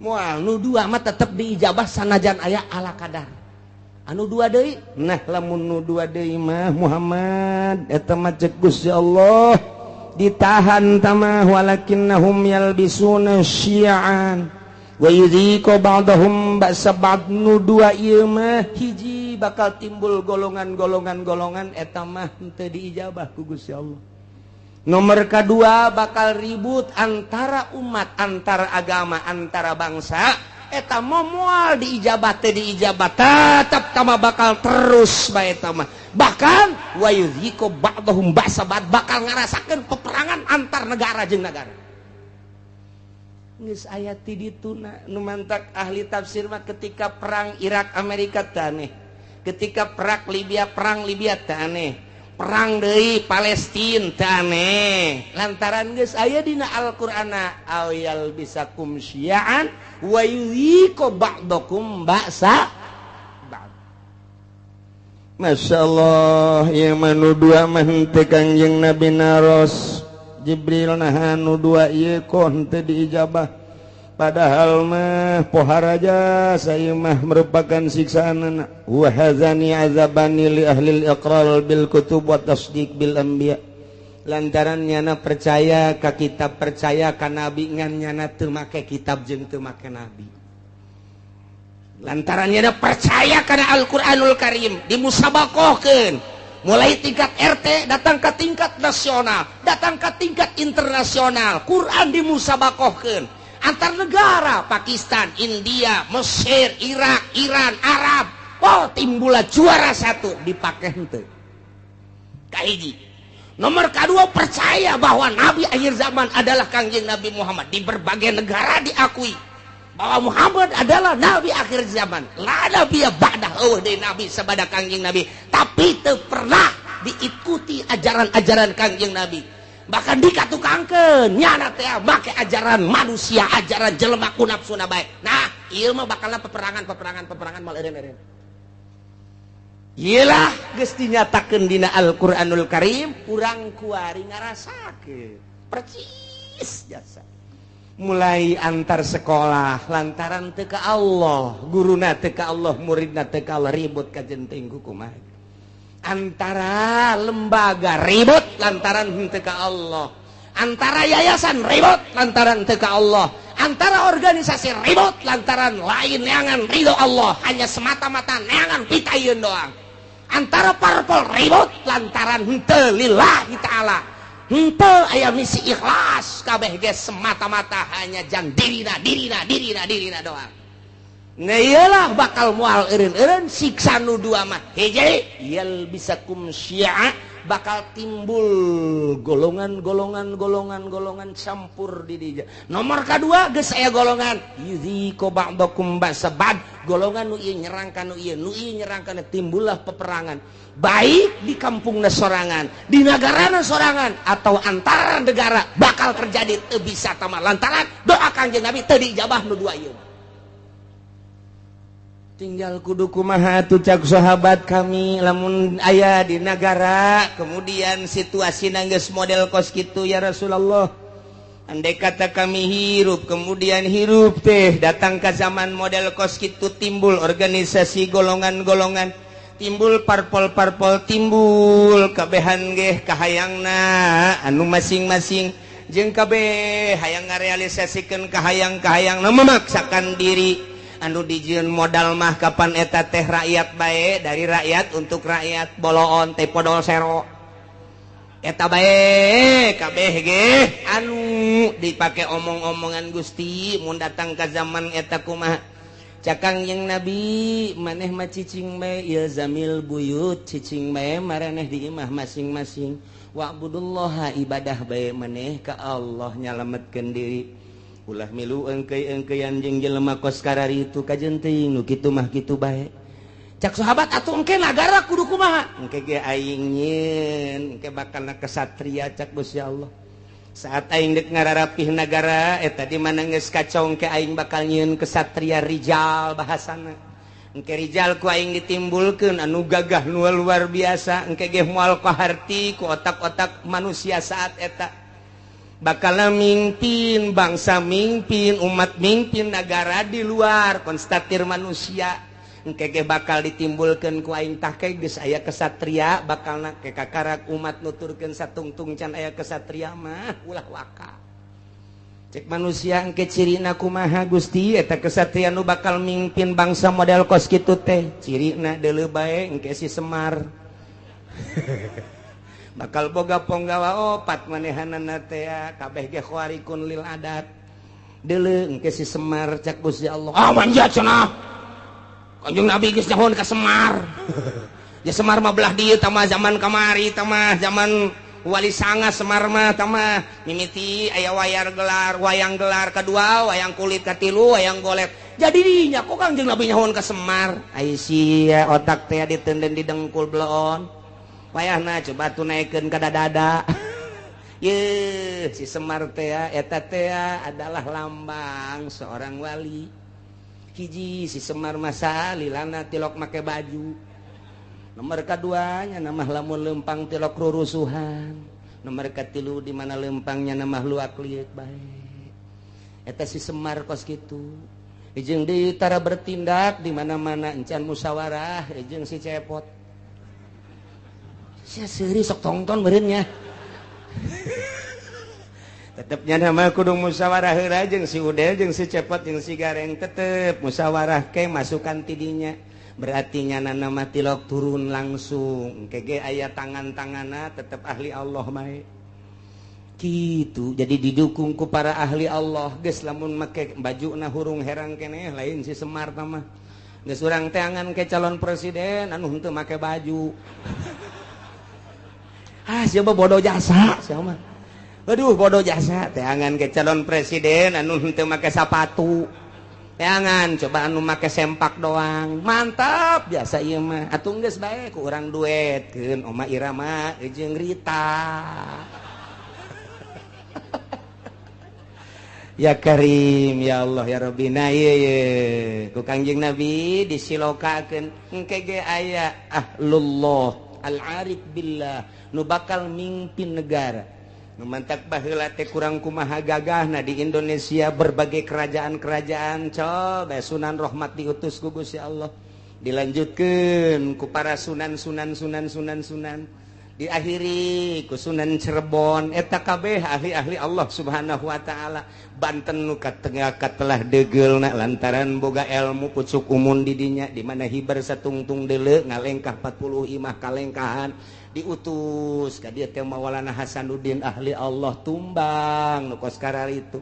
Moal nu dua mah tetep diijabah sanajan aya ala kadar. Anu dua deui, nah lamun nu dua deui mah Muhammad eta mah cek Gusti Allah ditahan tamah walakinnahum yalbisuna syi'an wa yudhiqu ba'dahum ba'sa ba'd. Nu dua ieu mah hiji bakal timbul golongan-golongan-golongan eta mah teu diijabah ku Gusti Allah. Nomor kedua bakal ribut antara umat, antara agama, antara bangsa. Eta mah moal diijabah teh diijabah tetap tama bakal terus bae eta mah. Bahkan wa yudhiqu ba'dahum ba'sa ba'd bakal ngarasakeun peperangan antar negara jeung negara. Geus aya ti dituna nu mantak ahli tafsir mah ketika perang Irak Amerika teh aneh, ketika perang Libya teh aneh, perang deui Palestina teh aneh. Lantaran geus aya dina Al-Qur'ana ayal bisakum syi'an wa yudhiqu ba'dakum ba'sa ba'd. Masya Allah, ieu mah nu dua mah henteu Kangjeng Nabi naros Jibril naha nu dua ieu kok henteu diijabah. Padahal mah poharaja saya mah merupakan siksaanana. Wa hadzani azabani li ahli al-iqrar bil kutub wa tasdiq bil anbiya. Lantaran nyana percaya ka kitab, percaya ka nabi, ngan nyana teu make kitab jeung teu make nabi. Lantaran nyana percaya kana Al-Qur'anul Karim dimusabakohkeun mulai tingkat RT datang ke tingkat nasional, datang ke tingkat internasional. Quran dimusabakohkeun antar negara, Pakistan, India, Mesir, Irak, Iran, Arab. Oh, timbullah juara satu dipake henteu. Kahiji. Nomor kedua percaya bahwa nabi akhir zaman adalah Kangjeng Nabi Muhammad. Di berbagai negara diakui bahwa Muhammad adalah nabi akhir zaman. La nabiyya ba'dah, eueuh deui nabi sabada Kangjeng Nabi. Tapi teu pernah diikuti ajaran-ajaran Kangjeng Nabi. Bahkan dikatukangkeun nyana teh make ajaran manusia, ajaran jelema ku nafsuna bae. Nah, ieu mah bakalna peperangan mal eureun-eureun. Iyalah geus dinyatakeun dina Al-Qur'anul Karim, urang kuari ngarasakeun percis jasa. Mulai antar sekolah lantaran teu ka Allah, guruna teu ka Allah, muridna teu ka Allah, ribut ka jenting kumaha. Antara lembaga ribut lantaran henteu ka Allah, antara yayasan ribut lantaran teu ka Allah, antara organisasi ribut lantaran lain neangan ridho Allah, hanya semata-mata neangan pitayeun doang. Antara parpol ribut lantaran henteu lillahi ta'ala, henteu aya misi ikhlas, kabeh ge semata-mata hanya jang dirina dirina dirina dirina doang. Nah iyalah bakal mual eureun-eureun siksa nu dua mah hiji yal bisakum syi'a, bakal timbul golongan-golongan golongan-golongan campur di dinya. Nomor kedua geus aya golongan yudhiqu ba'dakum ba'sa ba'd, golongan nu ieu nyerang ka nu ieu, nu ieu nyerang ka nu, timbullah peperangan baik di kampungna sorangan, di nagarana sorangan, atau antara negara bakal terjadi teu bisa tama lantaran doa Kangjeng Nabi teu diijabah nu dua ieu. Tinggal kudu kumaha atuh cak sahabat kami lamun aya di nagara kemudian situasi geus model kos kitu ya Rasulullah. Andai kata kami hirup kemudian hirup teh datang ke zaman model kos kitu, timbul organisasi golongan-golongan, timbul parpol-parpol, timbul kabehan geh kahayangna anu masing-masing jeung kabeh hayang ngarealisasikeun kahayang-kahayang memaksakan diri. Anu dijieun modal mah kapan eta teh rakyat bae, dari rakyat untuk rakyat, boloon teh podol sero eta bae kabeh ge anu dipake omong-omongan Gusti mun datang ka zaman eta kumaha. Cak Kangjeng Nabi maneh mah cicing bae ilzamil buyut, cicing bae maraneh di imah masing-masing, wa'budullaha ibadah bae maneh ka Allah nyalametkeun diri, ulah milu engkei-engkeian jeung jelema kos kararitu kajen teuing nu kitu mah kitu bae. Cak sahabat atuh engke nagara kudu kumaha, engke ge aing nyieun engke bakalna kesatria. Cak Gusti Allah saat aing dek ngararapih nagara eta di mana geus kacau engke aing bakal nyieun kesatria rijal bahasana, engke rijal ku aing ditimbulkeun anu gagah nu luar biasa, engke ge moal kaharti ku otak-otak manusia saat eta bakal mimpin bangsa, mimpin umat, mimpin nagara di luar konstatir manusia. Engke ge bakal ditimbulkeun ku aing tah ke geus aya kesatria bakalna ke kakarak umat nuturkeun satungtung can aya kesatria mah ulah waka. Cek manusia engke cirina kumaha Gusti eta kesatria nu bakal mimpin bangsa model kos kitu teh, cirina deuleu bae engke si Semar bakal boga ponggawa opat manehanana teh kabeh ge khawarikun lil adat deuleu engke si Semar. Cak Gusti Allah ah manja cenah Kanjeng Nabi geus nyahoan ka Semar. Ya Semar mah belah dieu tah mah zaman kamari tah mah zaman Wali Sanga Semar mah tah mah mimiti aya wayar gelar, wayang gelar kedua, wayang kulit katilu, wayang golek. Jadi dinya kok Kanjeng Nabi nyahoan ka Semar. Ai sia otak teh ditenden di dengkul bleon. Wayahna coba tuh naikeun ka dada. Ye, si Semar teh eta teh adalah lambang seorang wali. Hiji si Semar masa lilana tilok make baju. Nomor keduanya nama lamun lempang tilok rurusuhan. Nomor katilu di mana lempangnya nama luak liek bae. Eta si Semar kos kitu. Jeung deui tara bertindak di mana-mana encan musyawarah jeung si Cepot. Sia seuri sok tongton meureun nya. Tetepnya nama kudu musyawarah heula jeung si Udel jeung si Cepot jeung si Gareng, tetep musyawarah ke masukan tidinya. Berarti nyana nama tilok turun langsung engke ge aya tangan-tanganna tetep ahli Allah bae. Kitu jadi didukung ku para ahli Allah. Geus lamun make bajuna hurung herang keneh lain si Semar tah mah. Geus urang teangan ke calon presiden anu henteu make baju. Ah siapa bodoh jasa siapa mah. Aduh bodoh jasa teangan ke calon presiden anu henteu make sapatu. Teangan coba anu make sempak doang. Mantap biasa ieu mah. Atuh geus bae ku urang duetkeun Oma Irama jeung Rita. Ya Karim ya Allah ya Rabbi. Nah ieu ye ku Kangjeng Nabi disilokakeun engke ge aya ahlullah al-arif billah nu bakal mimpin negara. Nu mantak baheula teh kurang kumaha gagahna di Indonesia berbagai kerajaan-kerajaan coba Sunan Rahmat diutus ku Gusti Allah dilanjutkeun ku para sunan sunan sunan sunan sunan diakhiri ku Sunan Cirebon eta kabeh ahli-ahli Allah Subhanahu wa taala. Banten nu katengah katelah deugeulna lantaran boga ilmu pucuk umun di dinya di mana hibar satungtung deuleu ngalengkah 40 imah kalengkahan diutus ka dieu teh Maulana Hasanuddin ahli Allah tumbang nu kos kararitu.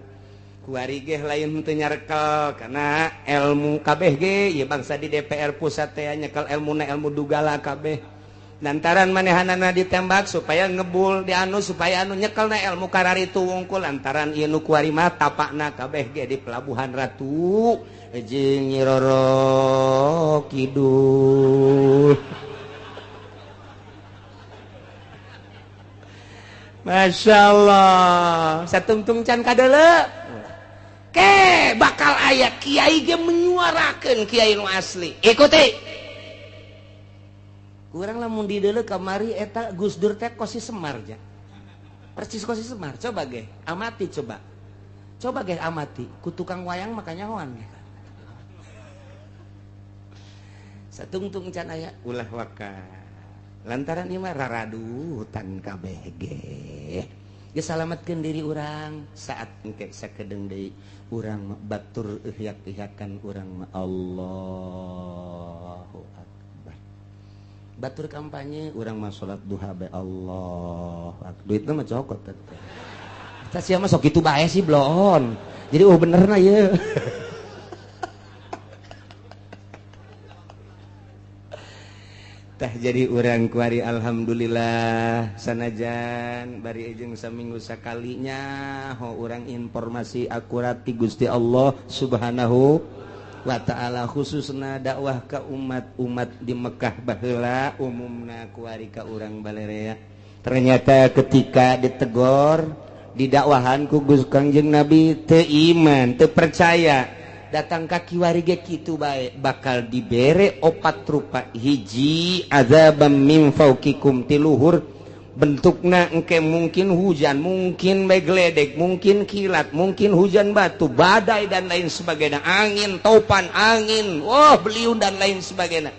Kuari ge lain teu nyarekel kana ilmu kabeh ge ieu bangsa di DPR pusat teh nyekel ilmuna ilmu dugala kabeh. Lantaran manehanana ditembak supaya ngebul di anu supaya anu nyekelna ilmu kararitu wungkul lantaran ieu nu kuari mah tapakna kabeh ge di Pelabuhan Ratu jeung Nyi Roro Kidul. Masya Allah satungtung can kadeuleu ke bakal aya kiai ge menyuarakeun kiai nu asli ikuti. Kurang lamun di deuleu kamari eta Gus Dur teh kosi Semar ja. Persis kosi Semar. Coba ge, amati coba. Coba ge amati, ku tukang wayang makanya hoan ge. Satungtung can aya ulah waka. Lantaran ieu mah raradutan kabeh ge. Geus salametkeun diri urang saat engke sakedeung deui urang batur ihyak-ihyakan urang mah Allahu akbar. Batur kampanye urang mah salat duha bae Allah. Duitna mah cokot teh. Tah sia mah sok kitu bae sih bloon. Jadi oh benerna ieu. Tah jadi urang kuari alhamdulillah sanajan bari jeung saminggu sakalinya ho urang informasi akurat ti Gusti Allah Subhanahu wa ta'ala, khususna dakwah ka umat-umat di Mekah baheula umumna kuari ka urang balerea. Ternyata ketika ditegor didakwahan ku Gusti Kangjeng Nabi teu iman, teu percaya. Datang ka kiwari ge kitu bae bakal dibere opat rupa. Hiji azabam min fauqikum tiluhur bentukna engke mungkin hujan, mungkin bae geledek, mungkin kilat, mungkin hujan batu, badai dan lain sebagainya, angin, topan, angin, wah beliung dan lain sebagainya.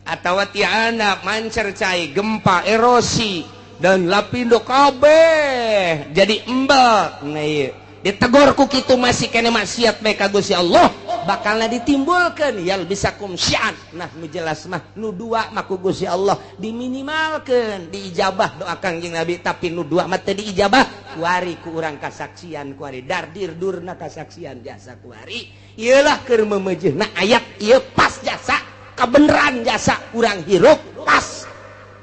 Atawa tiana mancer cai, gempa, erosi dan lapindo kabeh jadi embel. Nah ieu ditegor ku kitu masih kene maksiat bae ka Gusti Allah bakalna ditimbulkeun yal bisakum syi'an. Nah nu jelas mah nu dua mah ku Gusti Allah diminimalkeun diijabah doa Kangjeng Nabi, tapi nu dua mah teu diijabah kuari ku urang kasaksian kuari dardir durna kasaksian jasa kuari ieu lah keur memejeuna ayat ieu pas jasa kabeneran jasa urang hirup pas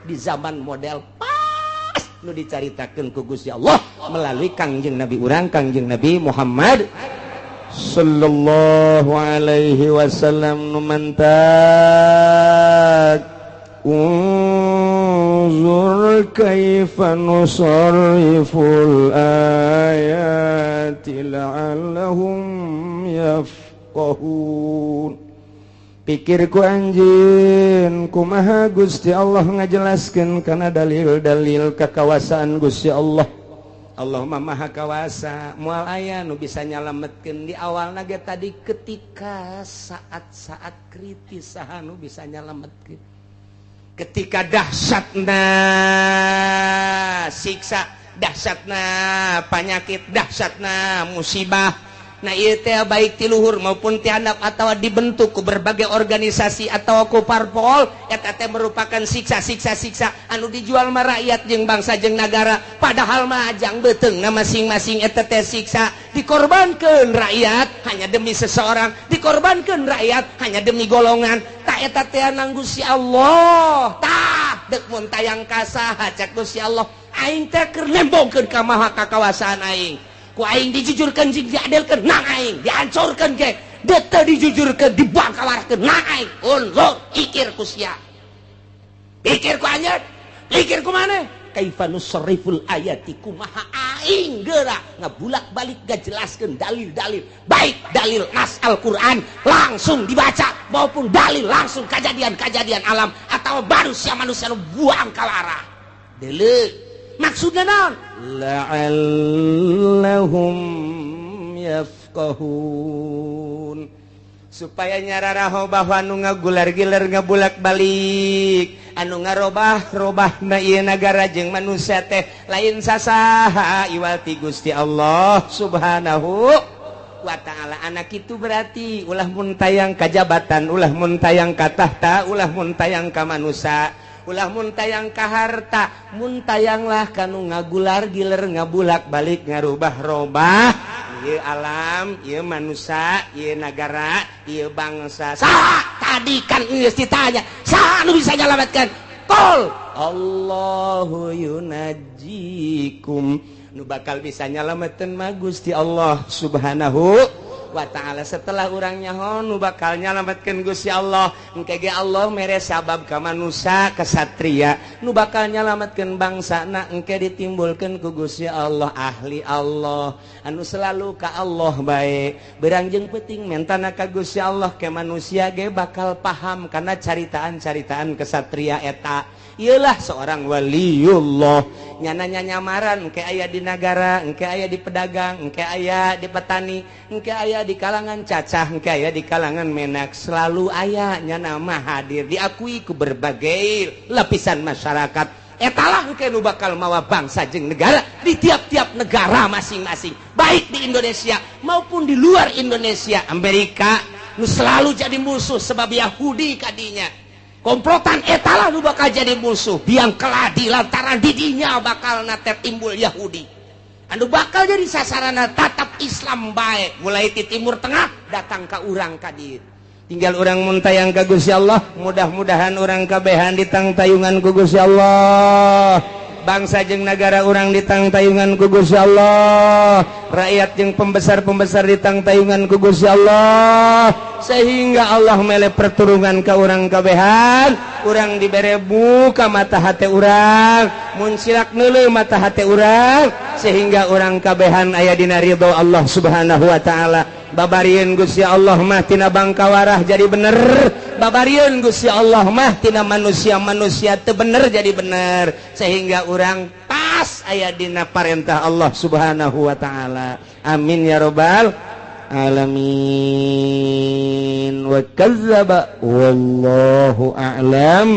di zaman model pas nu dicaritakeun ku Gusti Allah melalui Kangjeng Nabi urang Kangjeng Nabi Muhammad sallallahu alaihi wasallam. Nu mantak unzur kaifa nusarriful ayati la'allahum yafqahun. Pikirku anjeun kumaha Gusti Allah ngajelaskeun kana dalil-dalil kakawasaan Gusti Allah. Allah mah maha kawasa, moal aya nu bisa nyalametkeun di awalna ge tadi ketika saat-saat kritis saha nu bisa nyalametkeun. Ketika dahsyatna siksa, dahsyatna panyakit, dahsyatna musibah. Nah ieu teh baik ti luhur maupun ti handap atawa dibentuk ku berbagai organisasi atau ku parpol eta teh merupakan siksa-siksa-siksa anu dijual mah rakyat jeung bangsa jeung nagara, padahal mah ajang beuteungna masing-masing eta teh siksa dikorbankeun rakyat hanya demi seseorang, dikorbankeun rakyat hanya demi golongan. Tah eta teh nang Gusti Allah. Tah deuk mun tayang ka saha cek Gusti Allah aing teh keur nembongkeun ka maha kakawasaan aing. Ku aing dijujurkeun jeung diadilkeun nang aing, dihancurkeun ge deuk teu dijujurkeun dibangkawarkeun nang aing. Unzur ikir ku sia, pikir ku anjeun, pikir ku maneh. Kaifa nusarriful ayati kumaha aing geura ngabulak-balik ngajelaskeun dalil-dalil, baik dalil nas Al-Qur'an langsung dibaca maupun dalil langsung kejadian-kejadian alam atau manusia-manusia nu buang kawarah. Deuleu maksudna naon? La'allahum yafqahun. Supaya nyararaho bahwa anu ngagular-gilar ngabulak-balik, anu ngarobah-robahna ieu nagara jeung manusia teh lain sasaha iwal ti Gusti Allah Subhanahu wa ta'ala. Anak itu berarti ulah mun tayang ka jabatan, ulah mun tayang ka tahta, ulah mun tayang ka manusia, ulah mun tayang ka harta, mun tayanglah kanu ngagular giler ngabulak balik ngarubah-robah ieu alam, ieu manusia, ieu nagara, ieu bangsa. Saha tadi kan geus ditanya, saha nu bisa nyalametkeun? Qul Allahu yunajjikum. Nu bakal bisa nyalametkeun mah Gusti Allah Subhanahu wa ta'ala. Setelah urang nyaho nu bakal nyalametkeun Gusti Allah, engke ge Allah mere sabab ka manusia kesatria nu bakal nyalametkeun bangsana, engke ditimbulkeun ku Gusti Allah ahli Allah anu selalu ka Allah bae. Berang jeung peuting mentana ka Gusti Allah ke manusia ge bakal paham karena caritaan-caritaan kesatria eta. Iyalah seorang waliullah nyana nyamaran engke aya di nagara, engke aya di pedagang, engke aya di petani, engke aya di kalangan cacah, engke aya di kalangan menak, selalu aya nyana mah hadir diakui ku berbagai lapisan masyarakat. Etalah engke nu bakal mawa bangsa jeung negara di tiap-tiap negara masing-masing, baik di Indonesia maupun di luar Indonesia. Amerika nu selalu jadi musuh sebab Yahudi kadinya komplotan, etalah nu bakal jadi musuh biang keladi lantaran didinya bakal nater timbul Yahudi anu bakal jadi sasarana tatap Islam baik mulai di Timur Tengah datang ke urang kadir. Tinggal urang muntayang ka Gusti Allah, mudah-mudahan urang kabehan ditangtayungan ku Gusti Allah, bangsa jeung negara urang ditangtayungan ku Gusti Allah, rakyat jeung pembesar-pembesar ditangtayungan ku Gusti Allah, sehingga Allah mele perturungan ka urang kabehan. Urang dibere buka mata hati urang, muncilak neuleuh mata hati urang, sehingga urang kabehan aya dina ridho Allah Subhanahu wa taala. Babarieun Gusti Allah mah tina bangkawarah jadi bener, babarieun Gusti Allah mah tina manusia-manusia teu bener jadi bener, sehingga urang pas aya dina parentah Allah Subhanahu wa taala. Amin ya robbal alamin. Wa kazzaba wallahu a'lam.